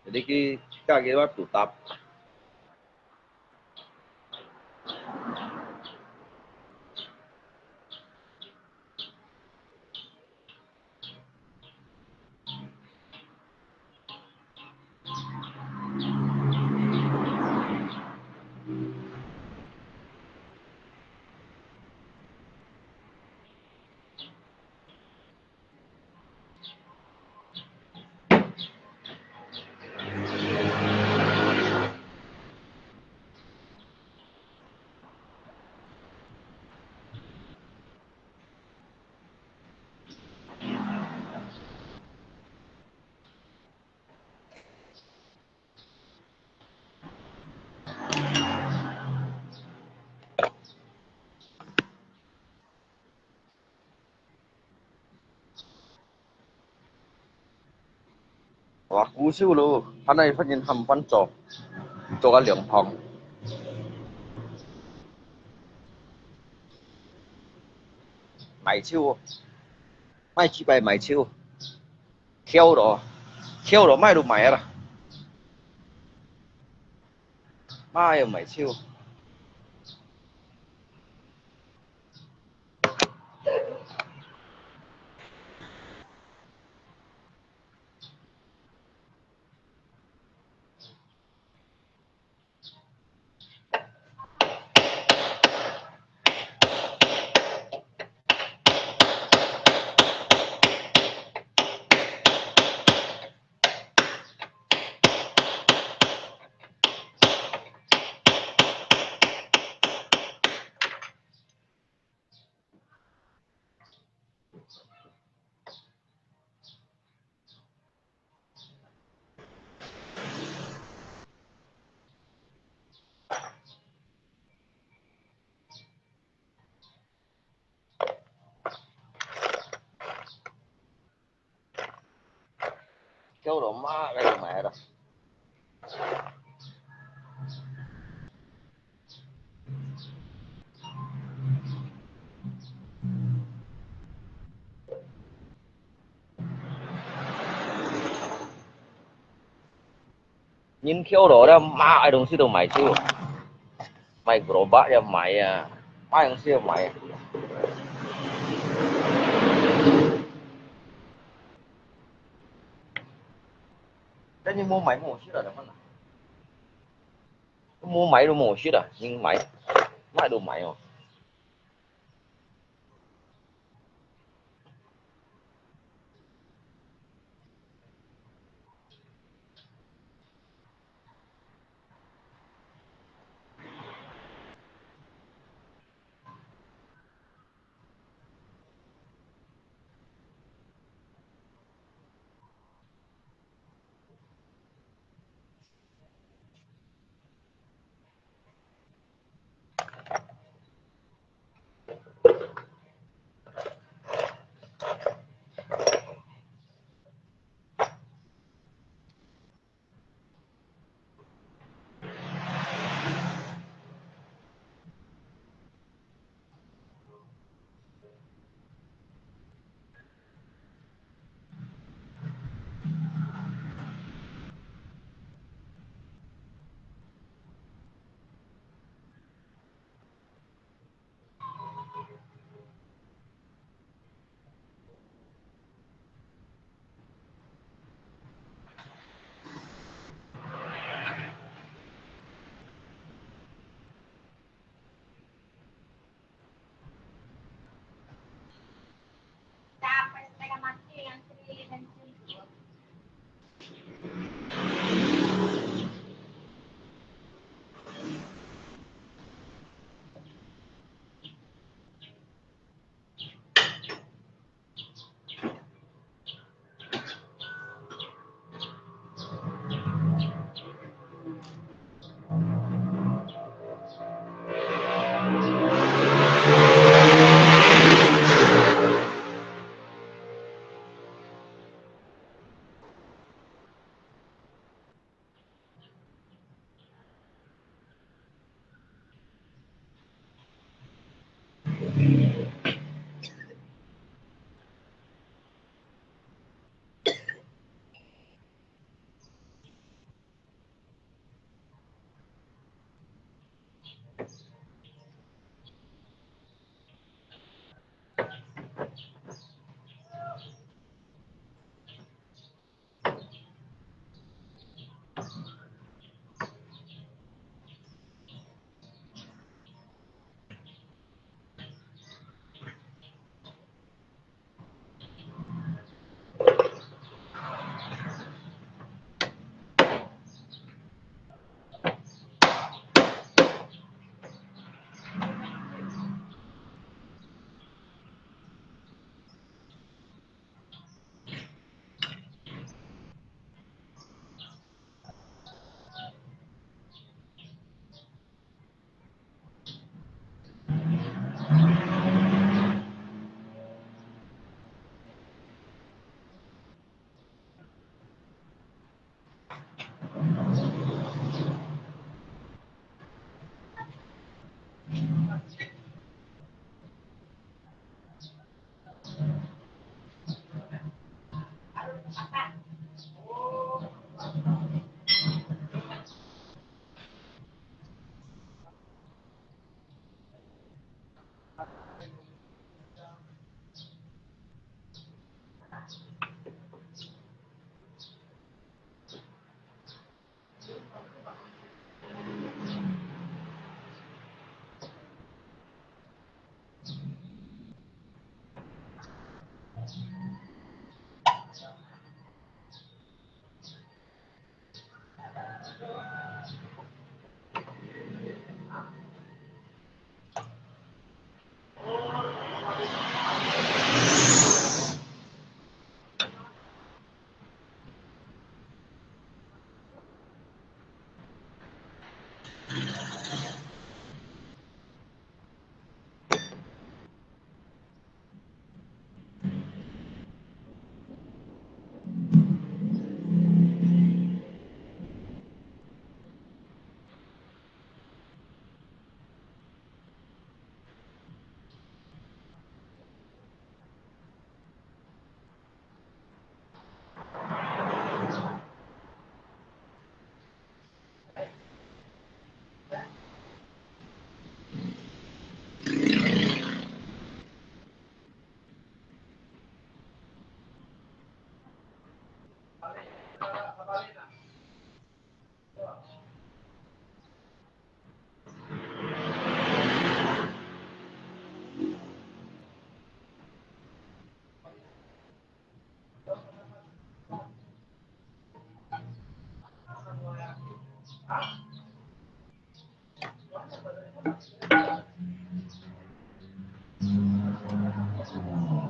Jadi kita kita tutap. Wah，苦手咯，還來發現還毋做，做个涼湯。賣手哦，賣幾擺賣手，竅咯，竅咯，賣就賣啦，賣又賣手。竅咯，賣个就賣啦。人竅咯，了賣个東西都賣出，賣gerobak也賣啊，賣東西也賣啊。但你無賣無事啦，怎麼啦？無賣都無事啦，人賣，賣都賣哦。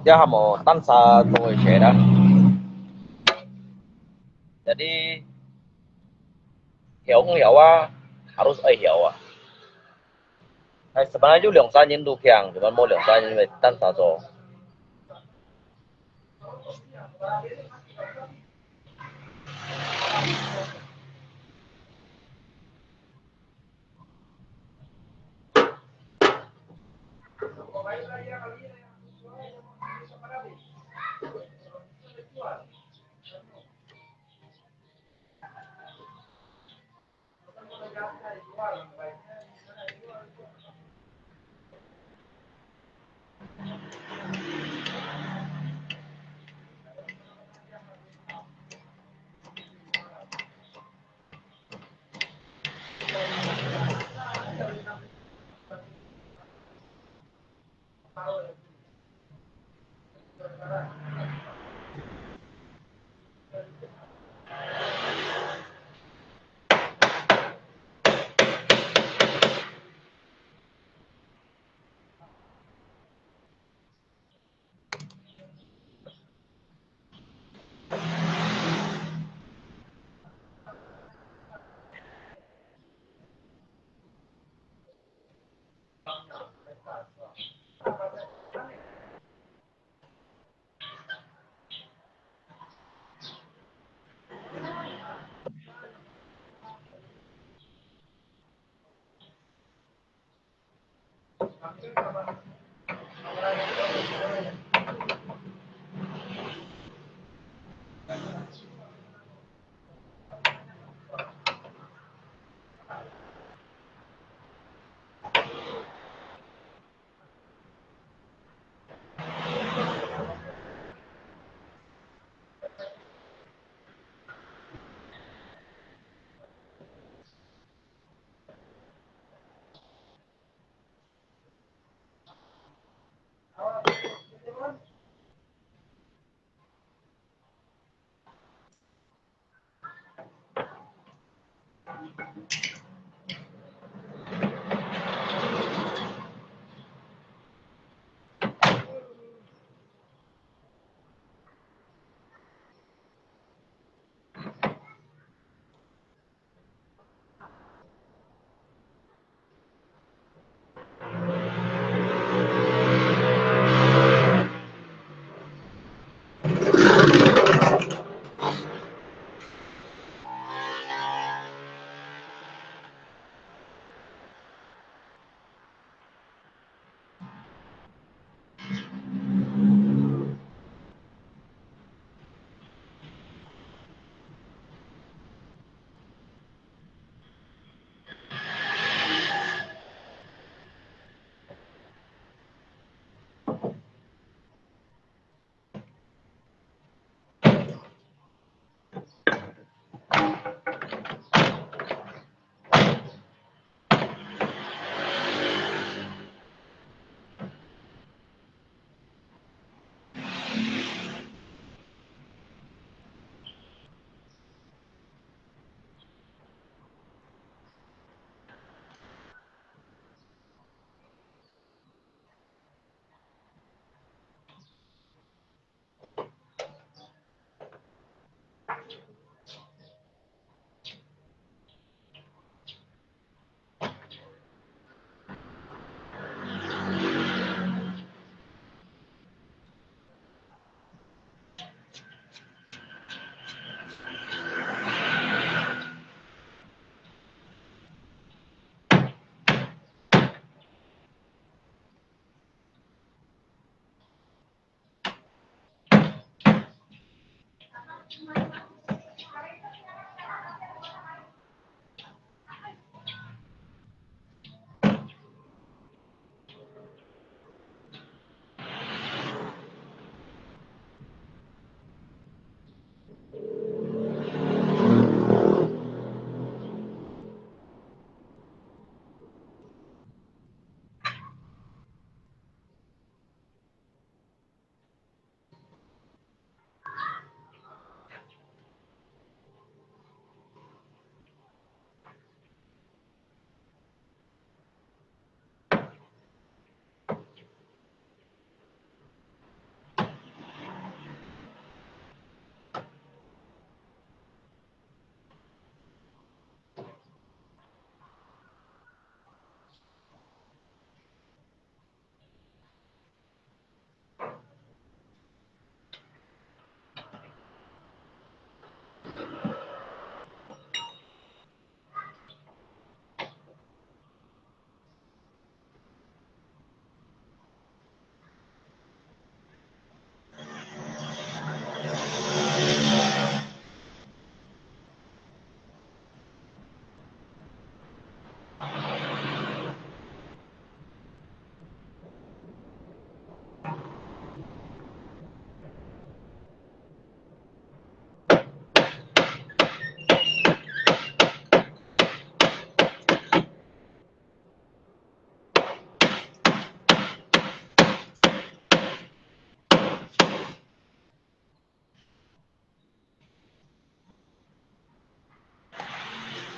這下無單車做个事啦。Jadi曉毋曉啊？Harus愛曉啊。哎，sebenarnya有兩三年都強，cuma無兩三年會單車做。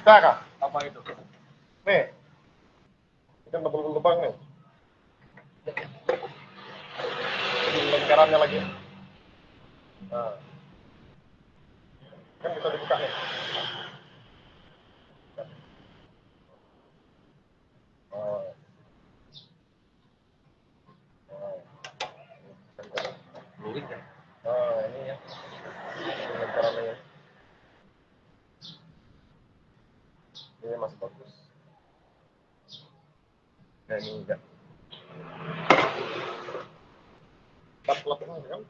Kaka, apa itu? Nih, ini ada lubang nih. Ini lingkarannya lagi. Nah. Kan bisa dibuka nih. Oh. Lurik ya. Nah, ini ya. Ini lingkarannya ya. Ini masih bagus. Nah, ini enggak. Empat klep ini kan.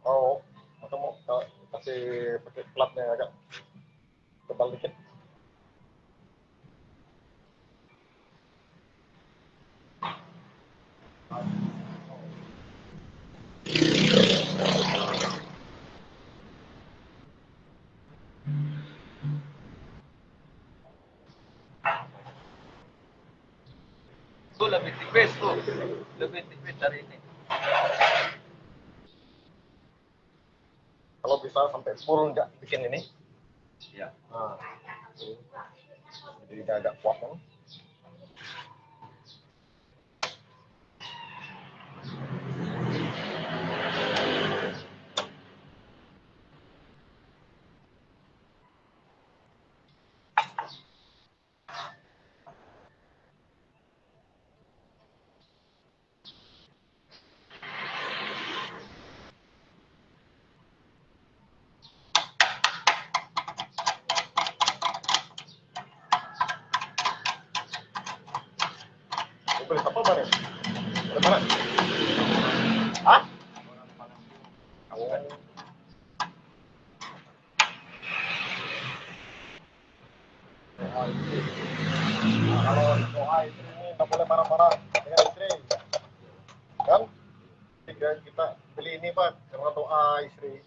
Oh, atau mau ka-, kasih pakai platnya agak tebal dikit. Itu lebih tipis tuh, lebih tipis dari ini. Kalau bisa sampai full nggak bikin ini. Ya. Nah, jadi agak kuat kan. Mobil siapa, Bang? Ada mana? Hah? Kamu kan? Doa istri. Nah, kalau doa istri ini nggak boleh marah-marah dengan istri. Kan? Tinggal kita beli ini, Pak, karena doa istri.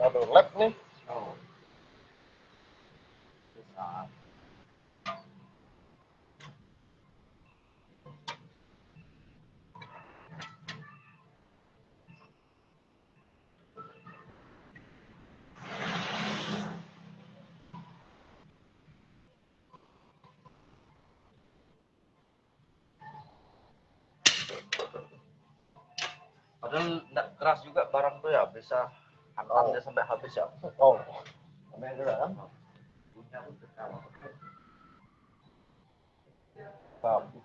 Ada lap ni. Oh. Bisa. Padahal ndak keras juga barang tu ya, bisa hantam dia sampai habis ya. Oh. Sampai itu dah kan? Punya pun kekal. Habis.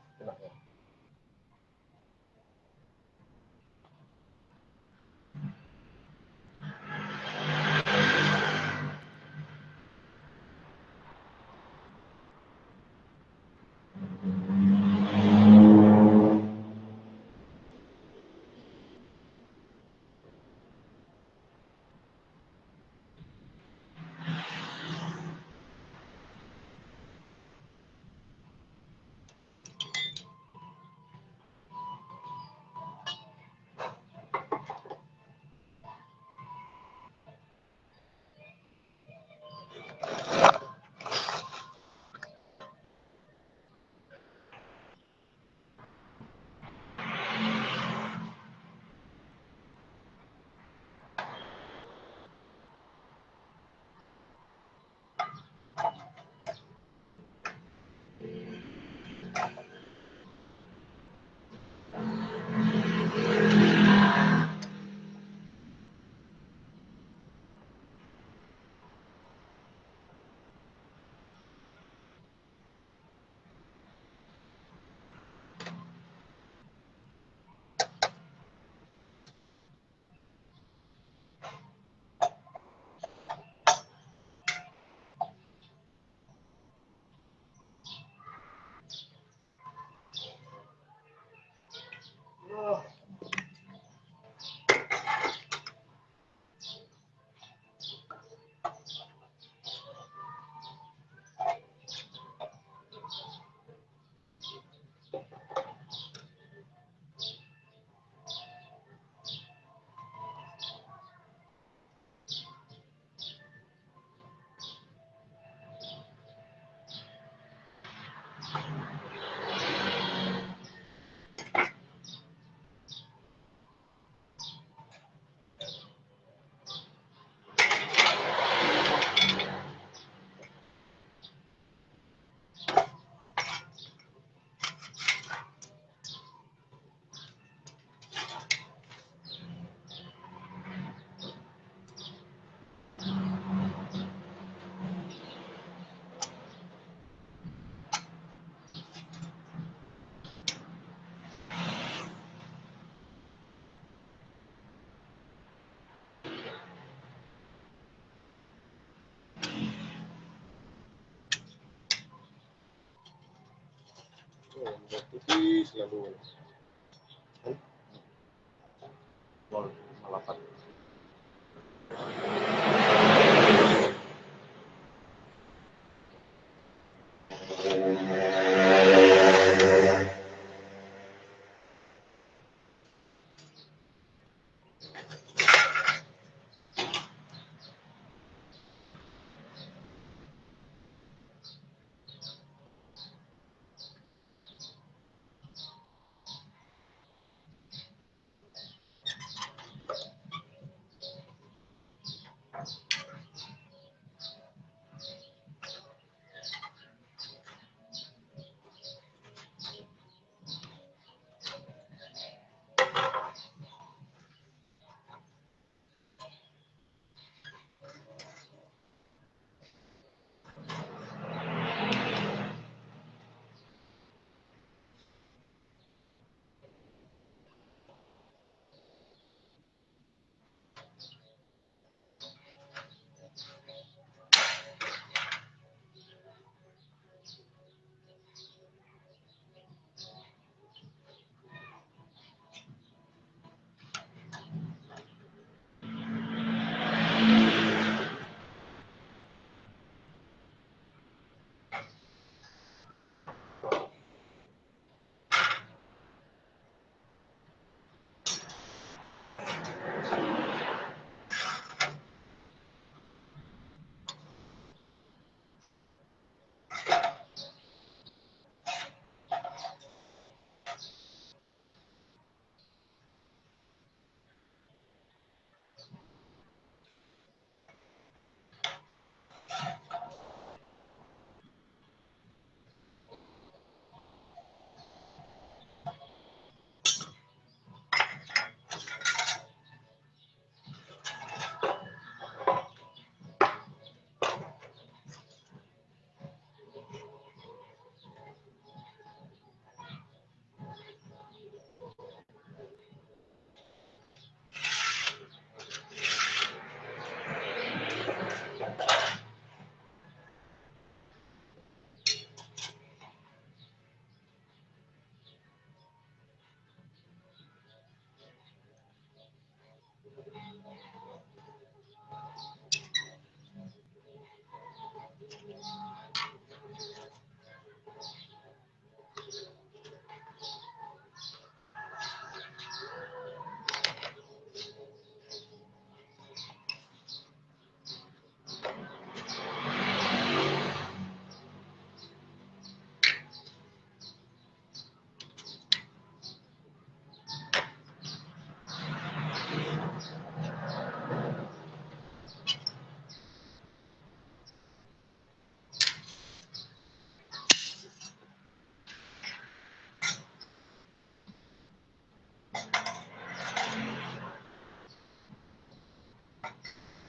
Oh, putih selalu. Kan? Gol, malapan.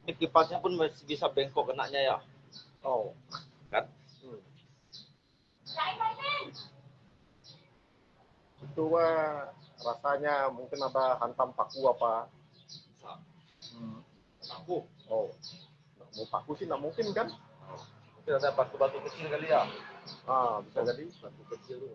Kipasnya pun masih bisa bengkok kenanya ya. Oh. Kan? Hmm. Itu, eh, rasanya mungkin ada hantam paku apa. Hmm. Paku. Oh. Mau paku sih nggak mungkin kan? Mungkin ada batu-batu kecil kali ya. Ah, bisa jadi. Batu kecil tu.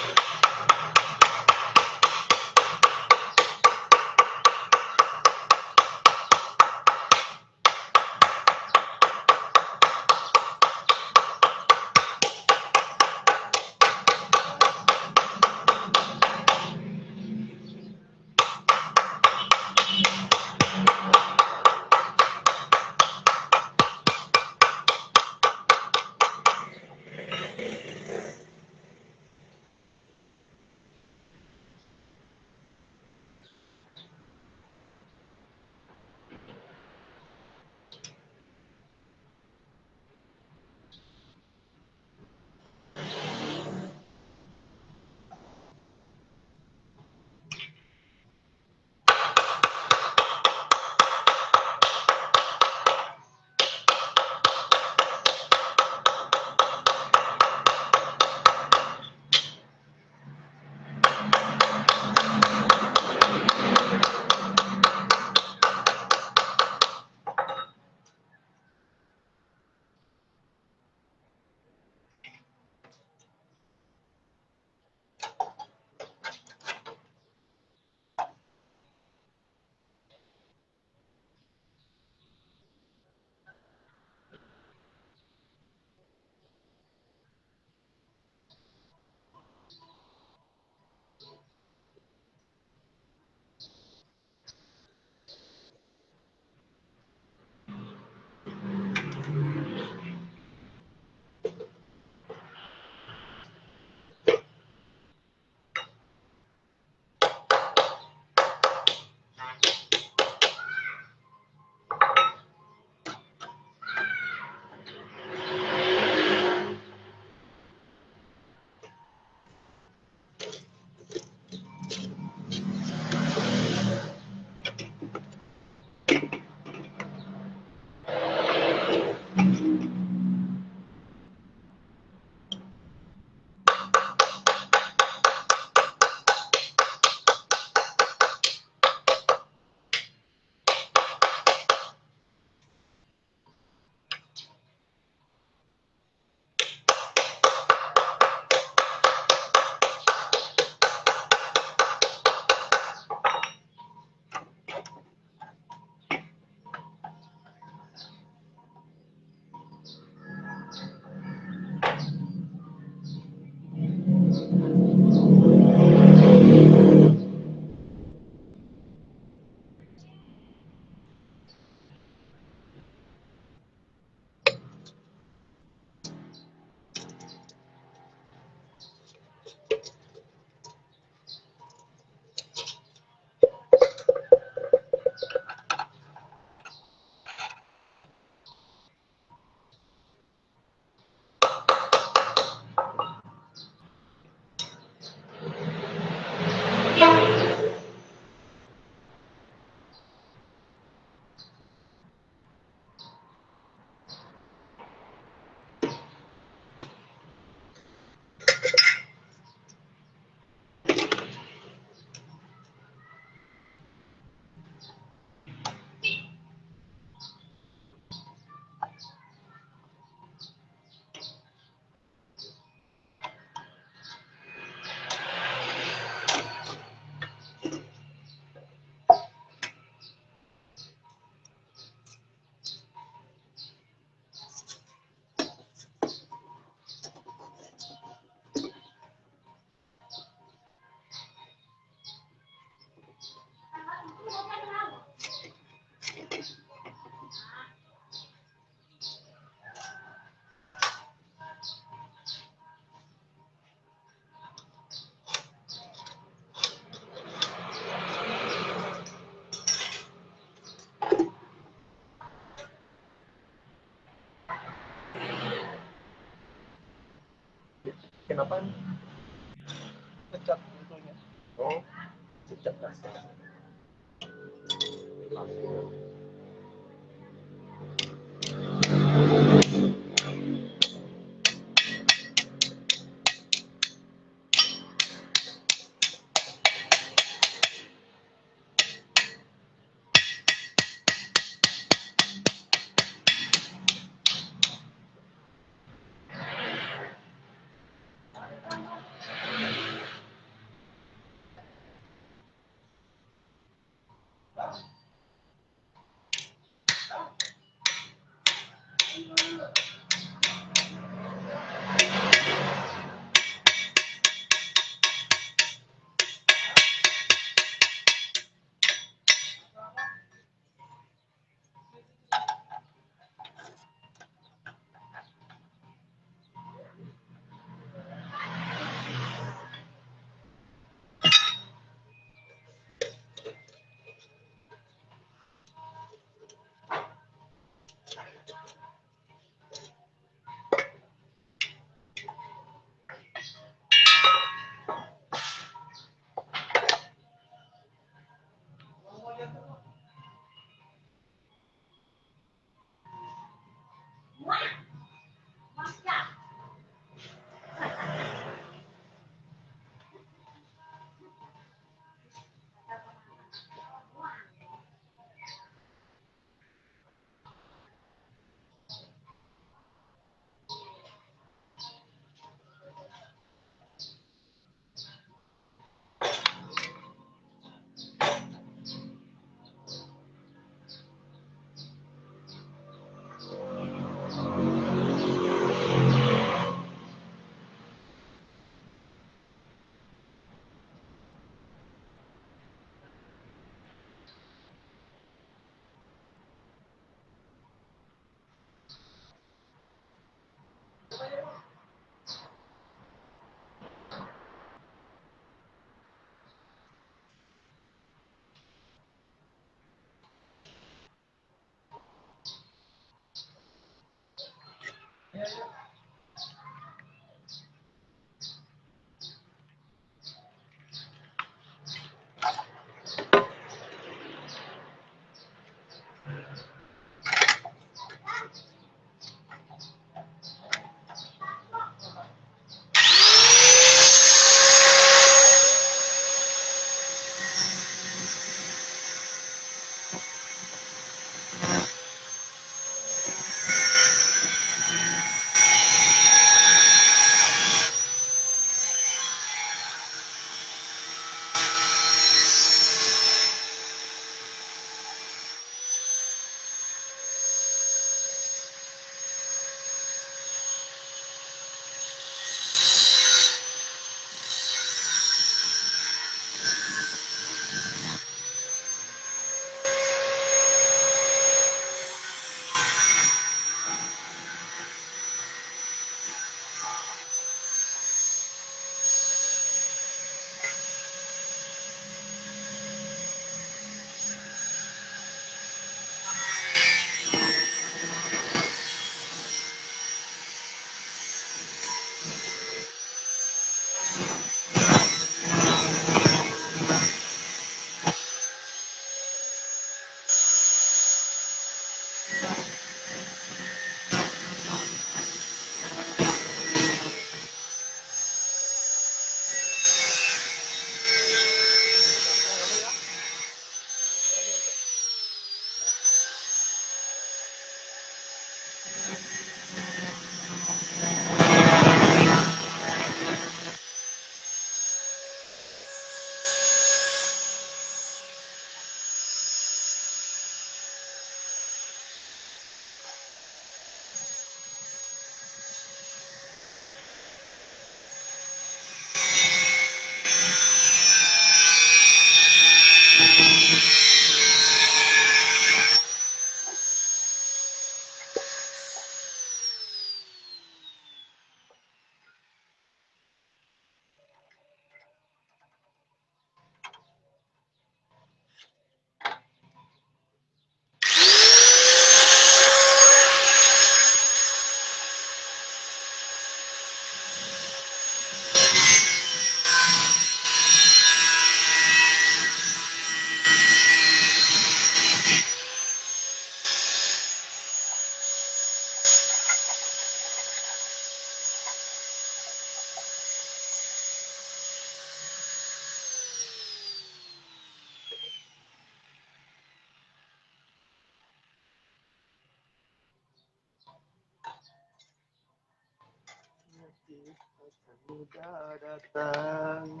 Sudah datang,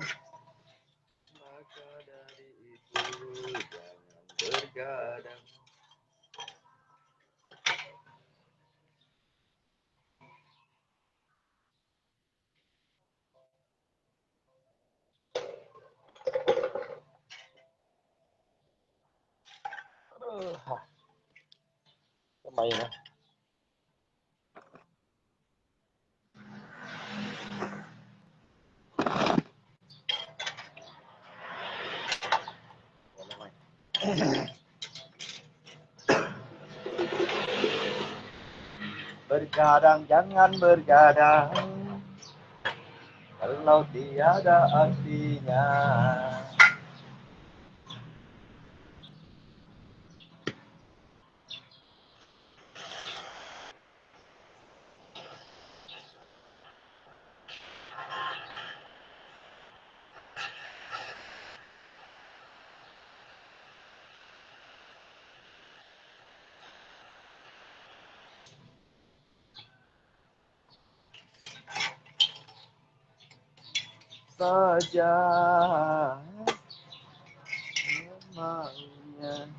maka dari itu jangan bergadang. Aduh, ha. Lumayan na. Bergadang jangan bergadang kalau tiada artinya. Saja maunya.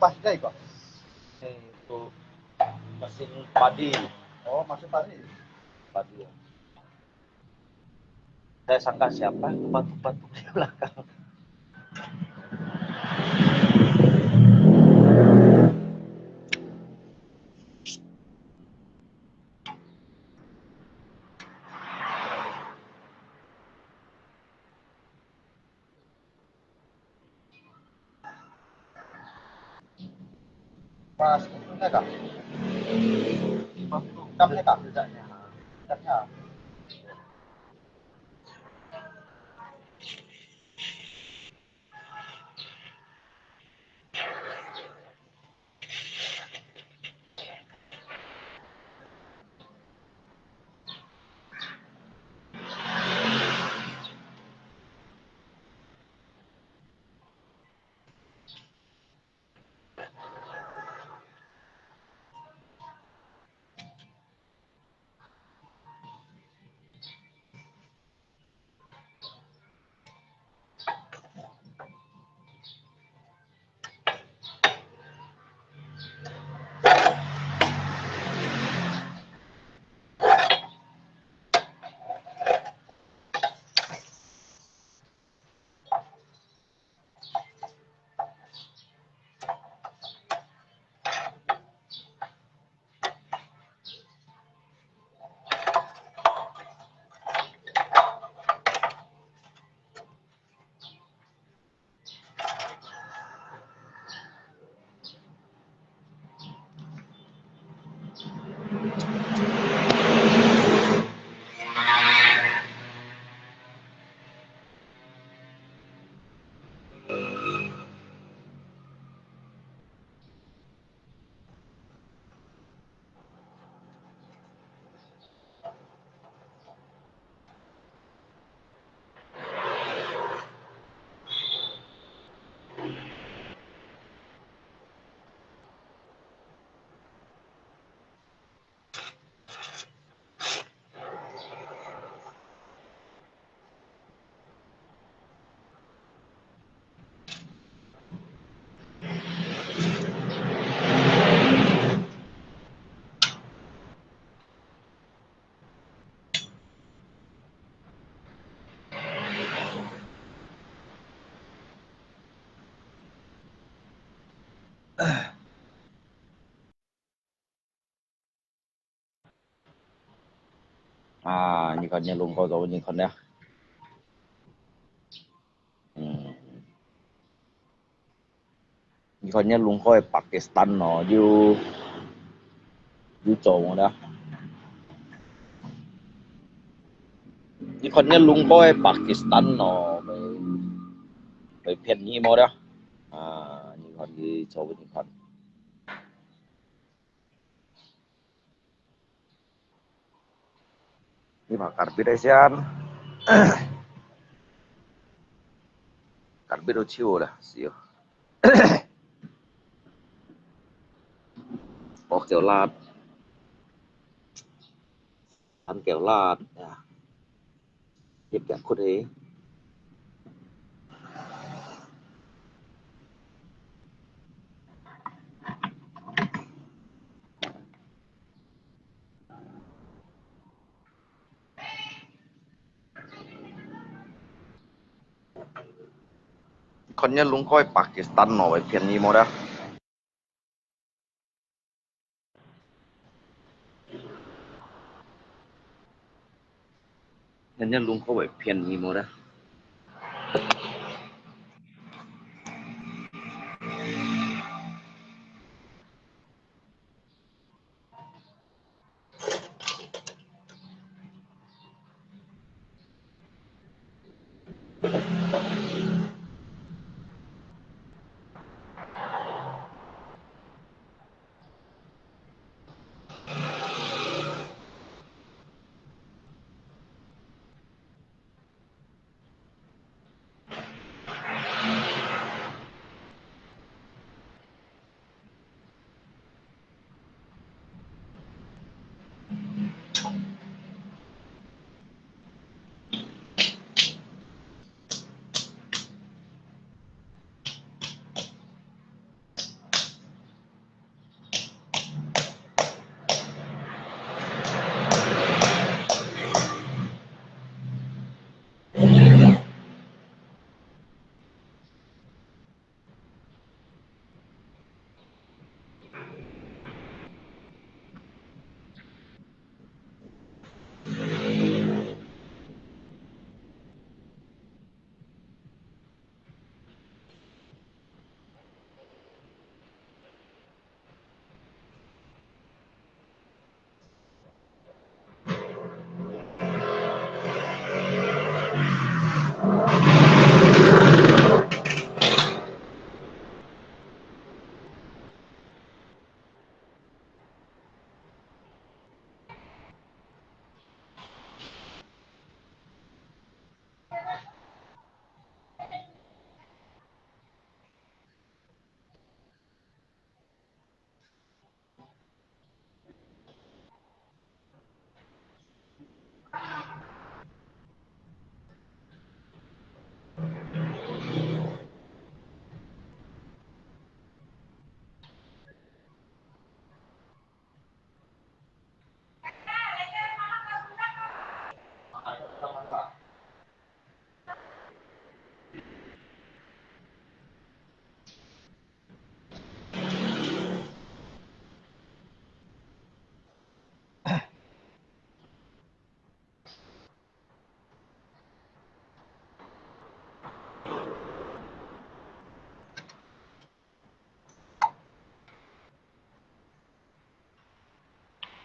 Pas na ikaw? Eh, to, mesin padi. Oh, mesin padi. Padi. Saya sangka siapa, batuk-batuk di belakang. Pas itu na ka? Tam na ka? Tam na.啊，你看你龙哥做，你看呢？嗯，你看你龙哥个Pakistan咯，有有做无呢？你看你龙哥个Pakistan咯，会会便宜无呢？啊，你看你做，你看。 Ini mah karbit ai sian. Karbit uciu lah, siu. Oh, kêu lát. Ăn kêu lát. Ya. Tiếp cận khúc đi. 看你龙哥个Pakistan咯，会便宜无啦？人家龙哥会便宜无啦？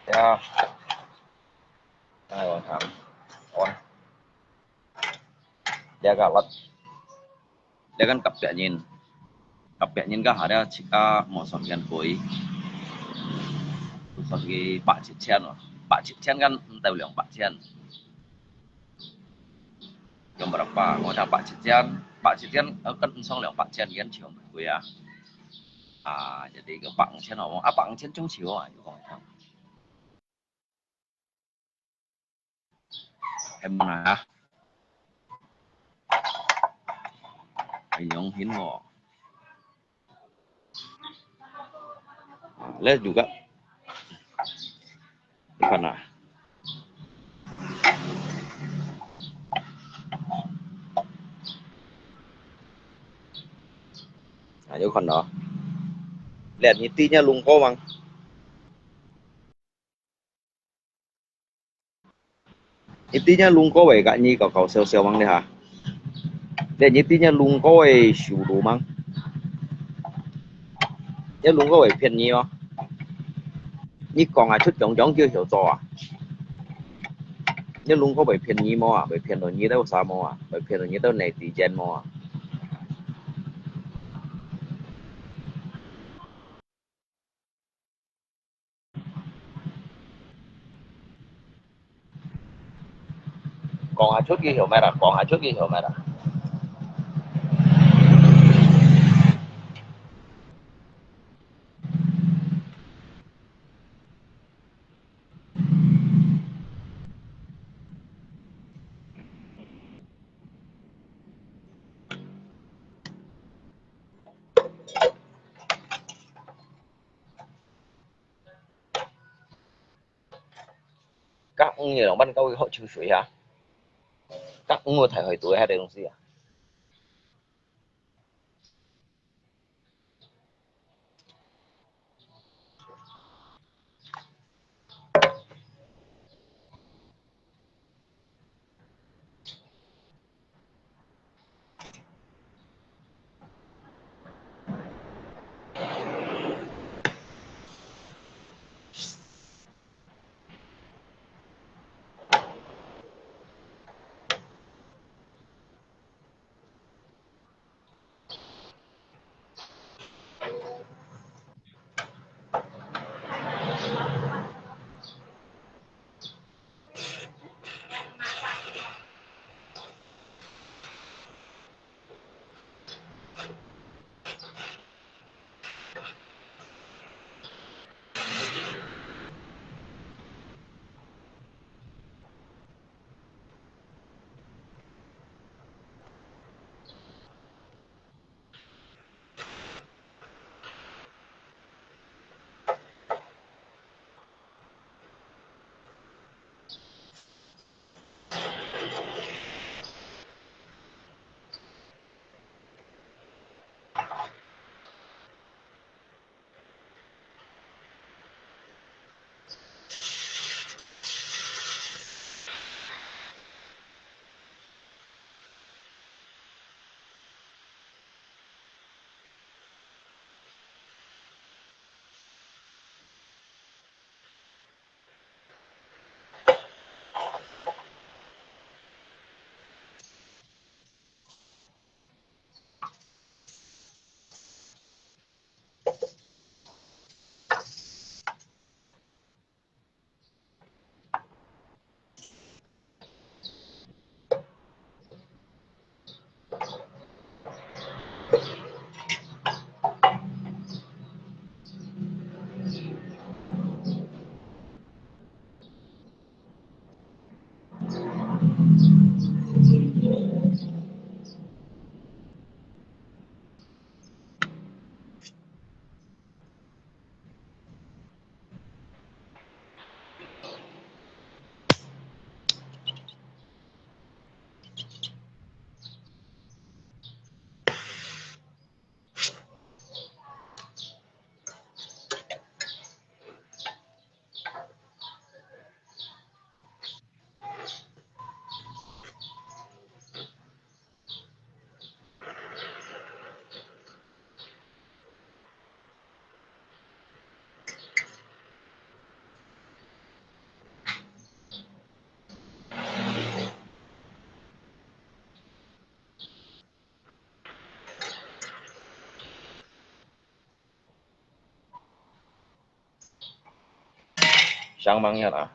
呀，哎，我看，哇，這個我，這個甲別人，甲別人个下了自家無算見貴，算佢百七千哦，百七千kan毋到兩百千。 有無得百？我講百七千，百七千，呃，跟毋上兩百千，已經超貴啊。啊，jadi个百五千好無？啊，百五千中超啊，有講一趟。係無啊？係用心哦。 啊，這有个，你看啊。啊，有看到。這你知這龍哥嗎？ 你知這龍哥个甲你搞搞笑笑望你哈？這你知這龍哥个收入嗎？這龍哥會騙你哦。你講啊，出種種叫小做啊。這龍哥會騙你無啊？會騙到你兜啥無啊？會騙到你兜內地人無啊？ 講下出去曉咩啦？講下出去曉咩啦？甲魚个兩萬九个好抽水啊！甲魚个大海肚个遐个東西啊！想吂一下啊。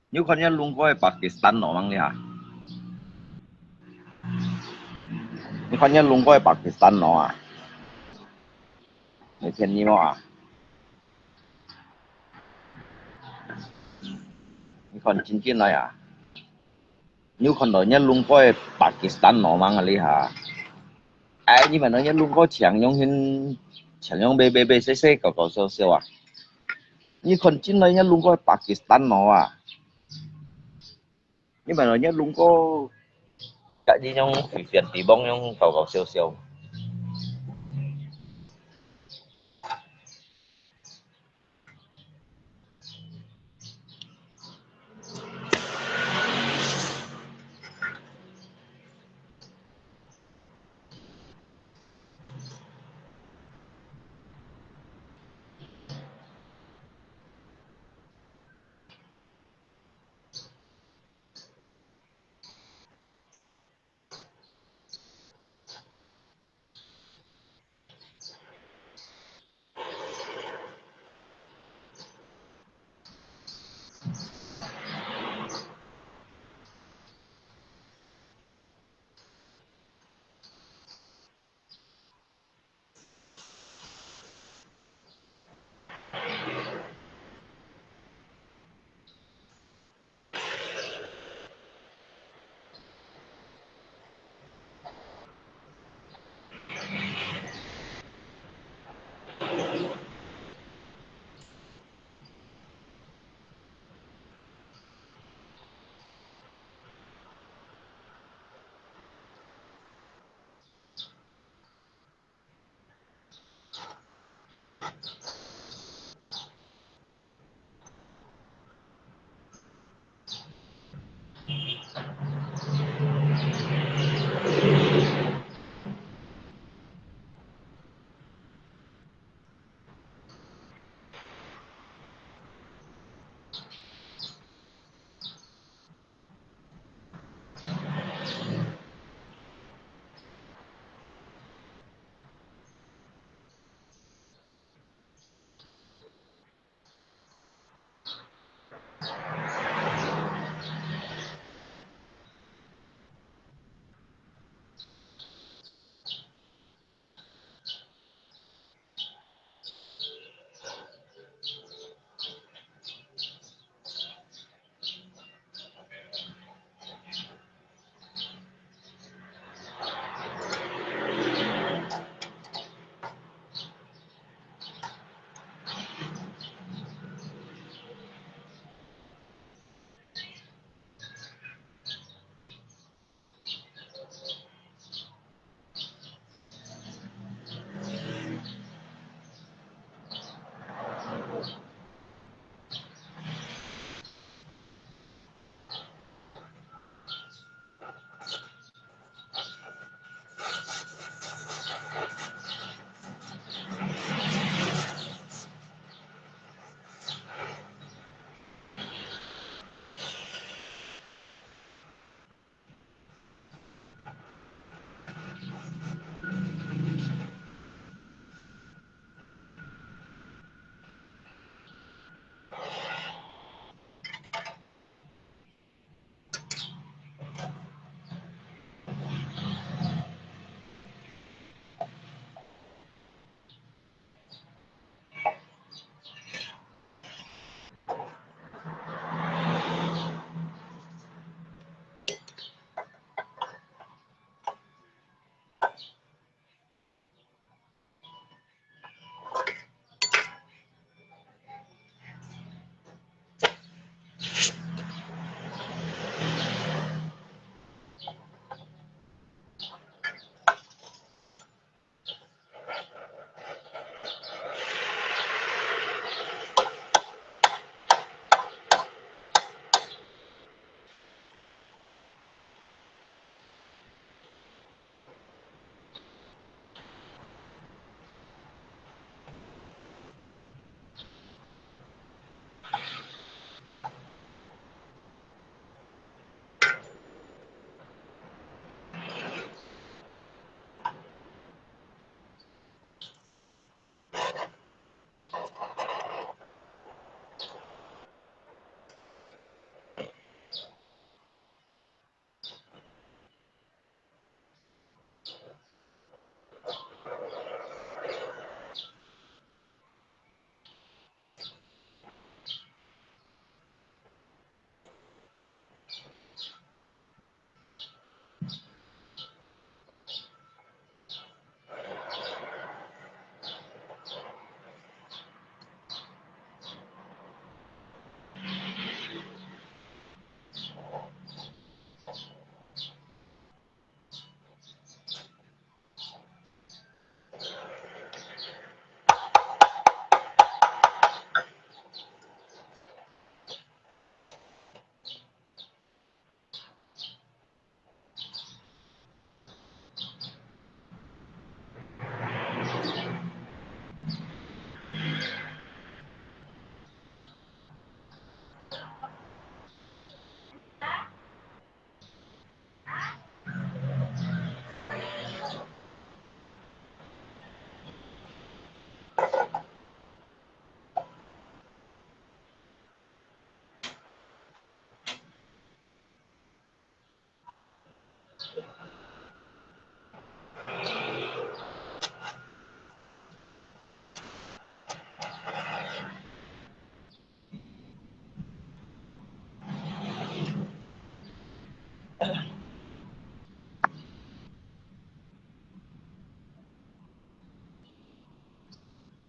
你有看見龍哥个Pakistan無？你啊，你看見龍哥个Pakistan無啊？你騙你無啊？你看真真來啊！你有看到人家龍哥个Pakistan無？你啊？ 哎，你問到人家龍哥請用，請用白白白細細搞搞笑笑啊！你看真來人家龍哥Pakistan無啊？你問到人家龍哥，甲你用隨便地方用搞搞笑笑。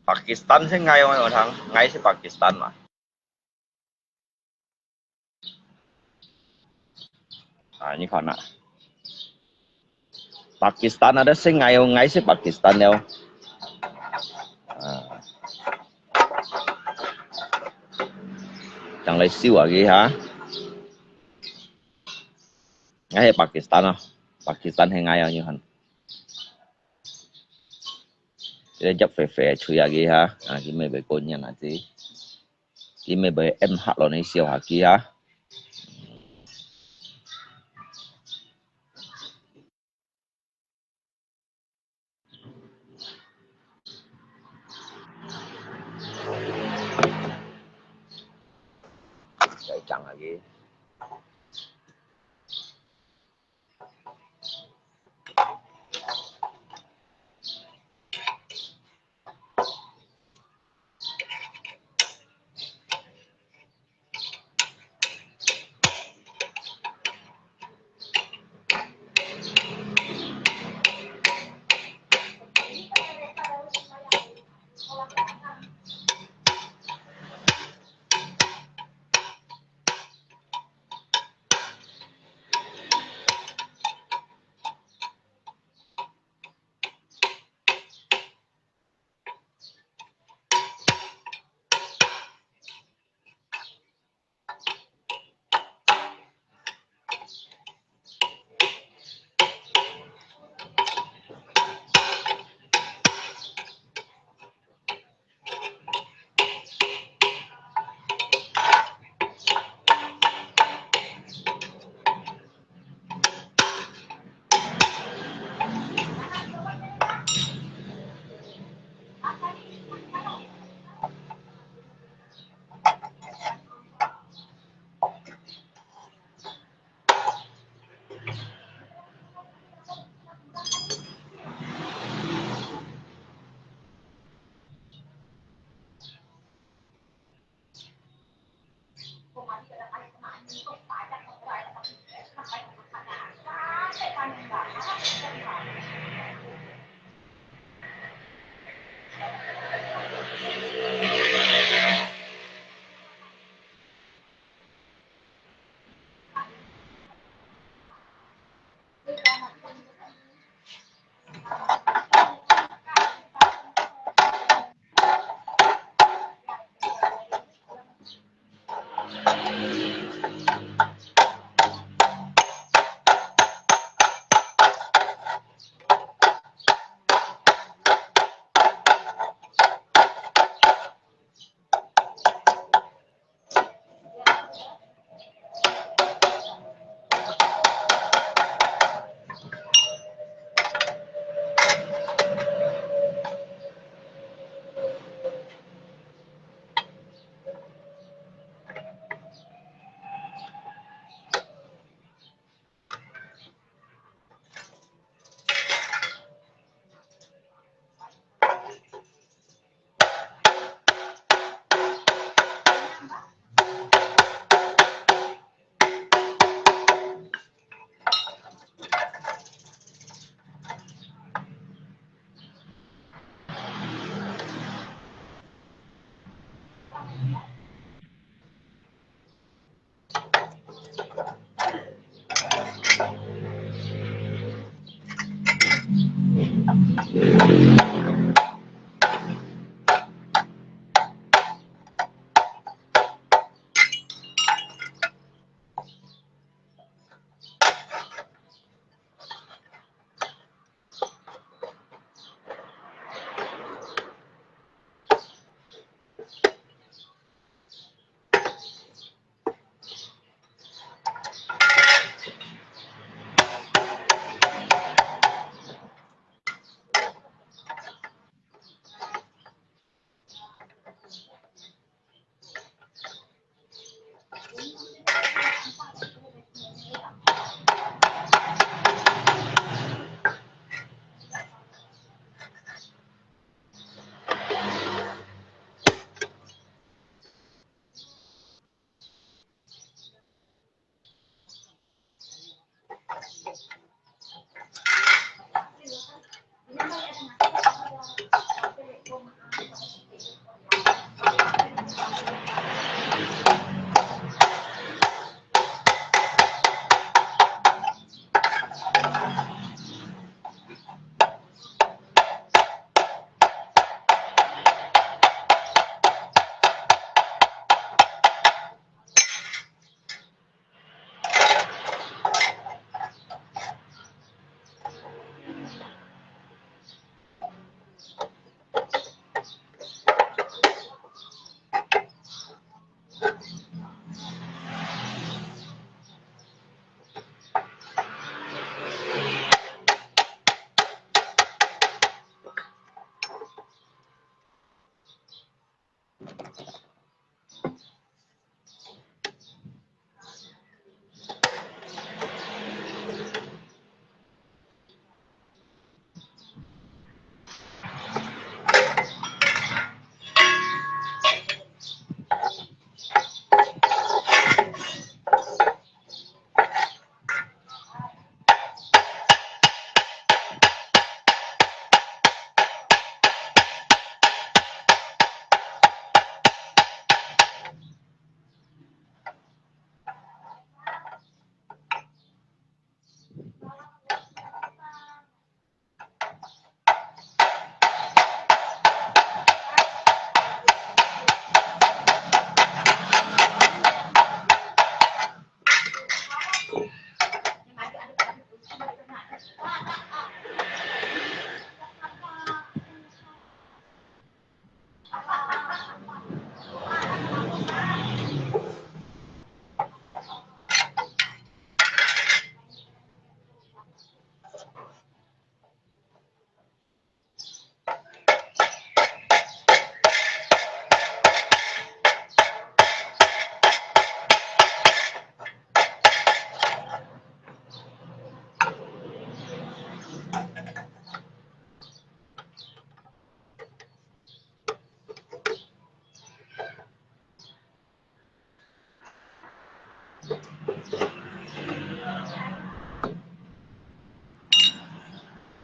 Pakistan係𠊎哦，𠊎聽，𠊎係Pakistan嘛。啊，你看啊，Pakistan啊，這係𠊎哦，𠊎係Pakistan了。啊，正來秀下佢哈。𠊎係Pakistan啊，Pakistan係𠊎啊，你看。 這个夾肥肥个吹下佢哈，啊，佢乜會過癮啊，這，佢乜會暗黑咯，你笑下佢哈。再講下佢。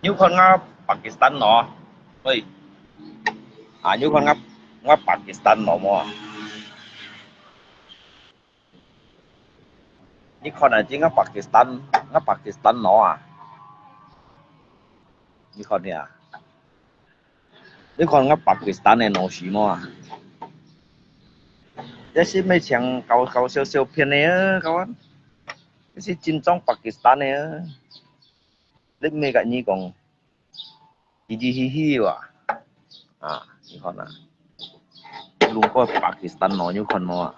你有看𠊎Pakistan無？喂，啊，你有看𠊎，𠊎Pakistan無？無啊？你看啊，這𠊎Pakistan，𠊎Pakistan無啊？你看啊，你看𠊎Pakistan个東西無啊？這係毋係像搞，搞笑笑片个啊，kawan？這係真正Pakistan个啊。 你毋係甲你講，嘻嘻嘻嘻哇！啊，你看啊，你用過Pakistan無？你有看無啊？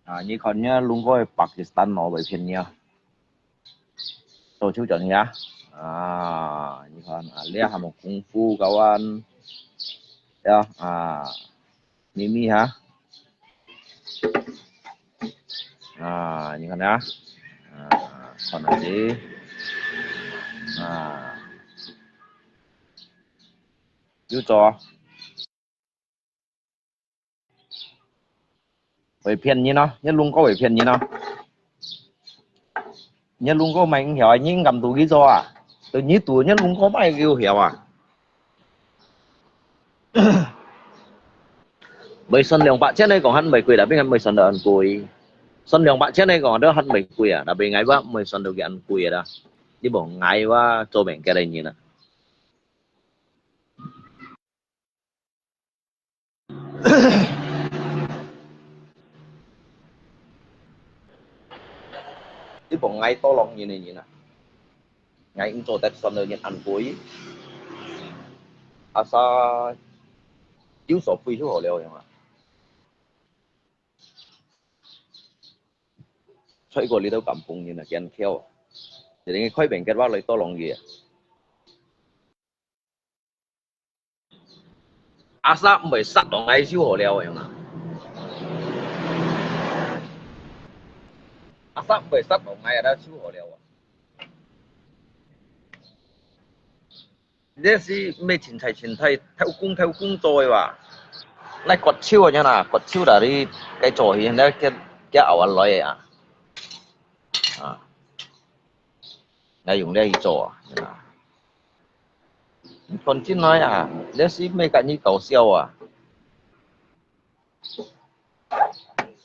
啊，你看人家弄个Pakistan咯，會騙你啊。做手轉呀。啊，你看啊，這還有功夫kawan。呀，啊，秘密哈。啊，你看啊。啊，看下去。啊，有做。 會騙人咯，你弄个會騙人咯。你弄个毋曉啊，你敢都去做啊？對你都你弄个毋曉啊？會算兩百千來講還毋會貴啦，邊個會算到恁貴？算兩百千來講都還毋會貴啊，tapi𠊎話毋會算到佢恁貴啦。你無𠊎話做命个人啊。 你講𠊎多浪人个人啊，𠊎毋做得算到人恁貴，asal有所費就好了樣啊。所以講你都敢碰人啊，見巧啊，一定開平吉話來多浪人啊。 Asal毋會殺到𠊎就好了，樣啊。Asal毋會殺到𠊎啊，就好了啊。這係毋係凊彩凊彩，偷工偷工做个哇？來割手啊，樣啊，割手啦，你該做去，該，該，該後來个啊。啊。 來用這去做啊，啊。你講真來啊，這係毋係甲你搞笑啊。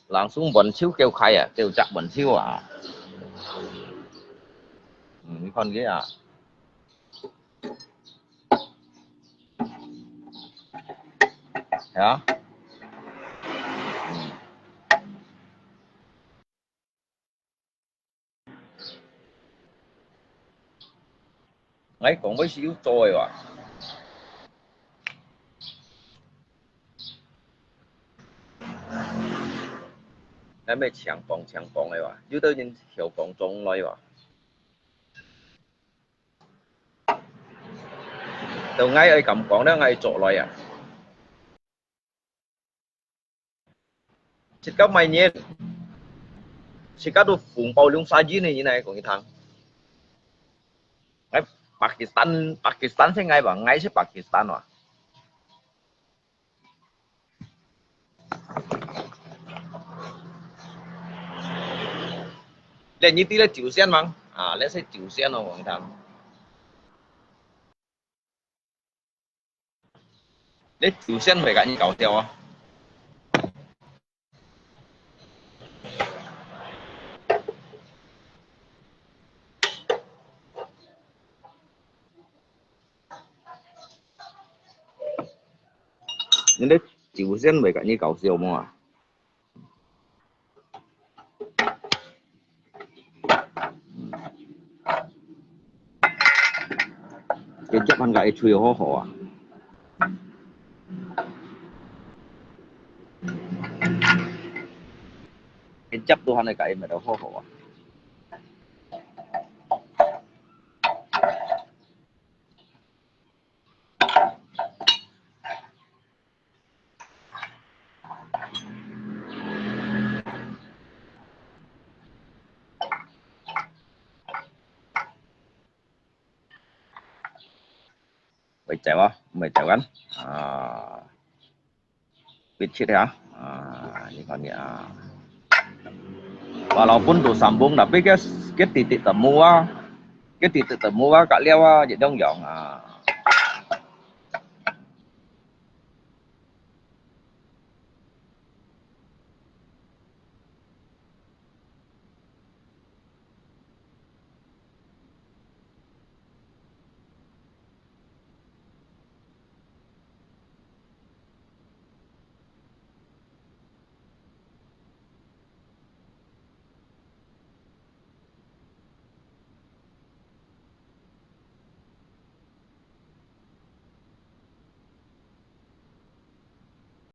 人送門手叫開啊，叫隻門手啊。嗯，你看佢啊。係啊。嗯。 𠊎講个係有做个哇。𠊎毋係淨講淨講个哇，有兜人曉講裝來哇。到𠊎愛敢講了，𠊎做來啊。 自家買人，自家都紅包兩三億个人來講一趟。𠊎Pakistan，Pakistan係𠊎吧，𠊎係Pakistan哇。連你知咧朝鮮嗎？啊，這係朝鮮哦，講一趟。 你朝鮮會甲你搞笑啊？你這朝鮮會甲你搞笑無啊？ Kecap han ka i chui ho ho à. Kecap tu han ka i mèo ho ho à. Mày chèo á, mày chèo gắn. À, biết chết hả? À, như con nhỉ? À. Walaupun tu sambung, tapi cái, cái titik temu á, cái titik temu á, kat liao á, jadi dong yong. À.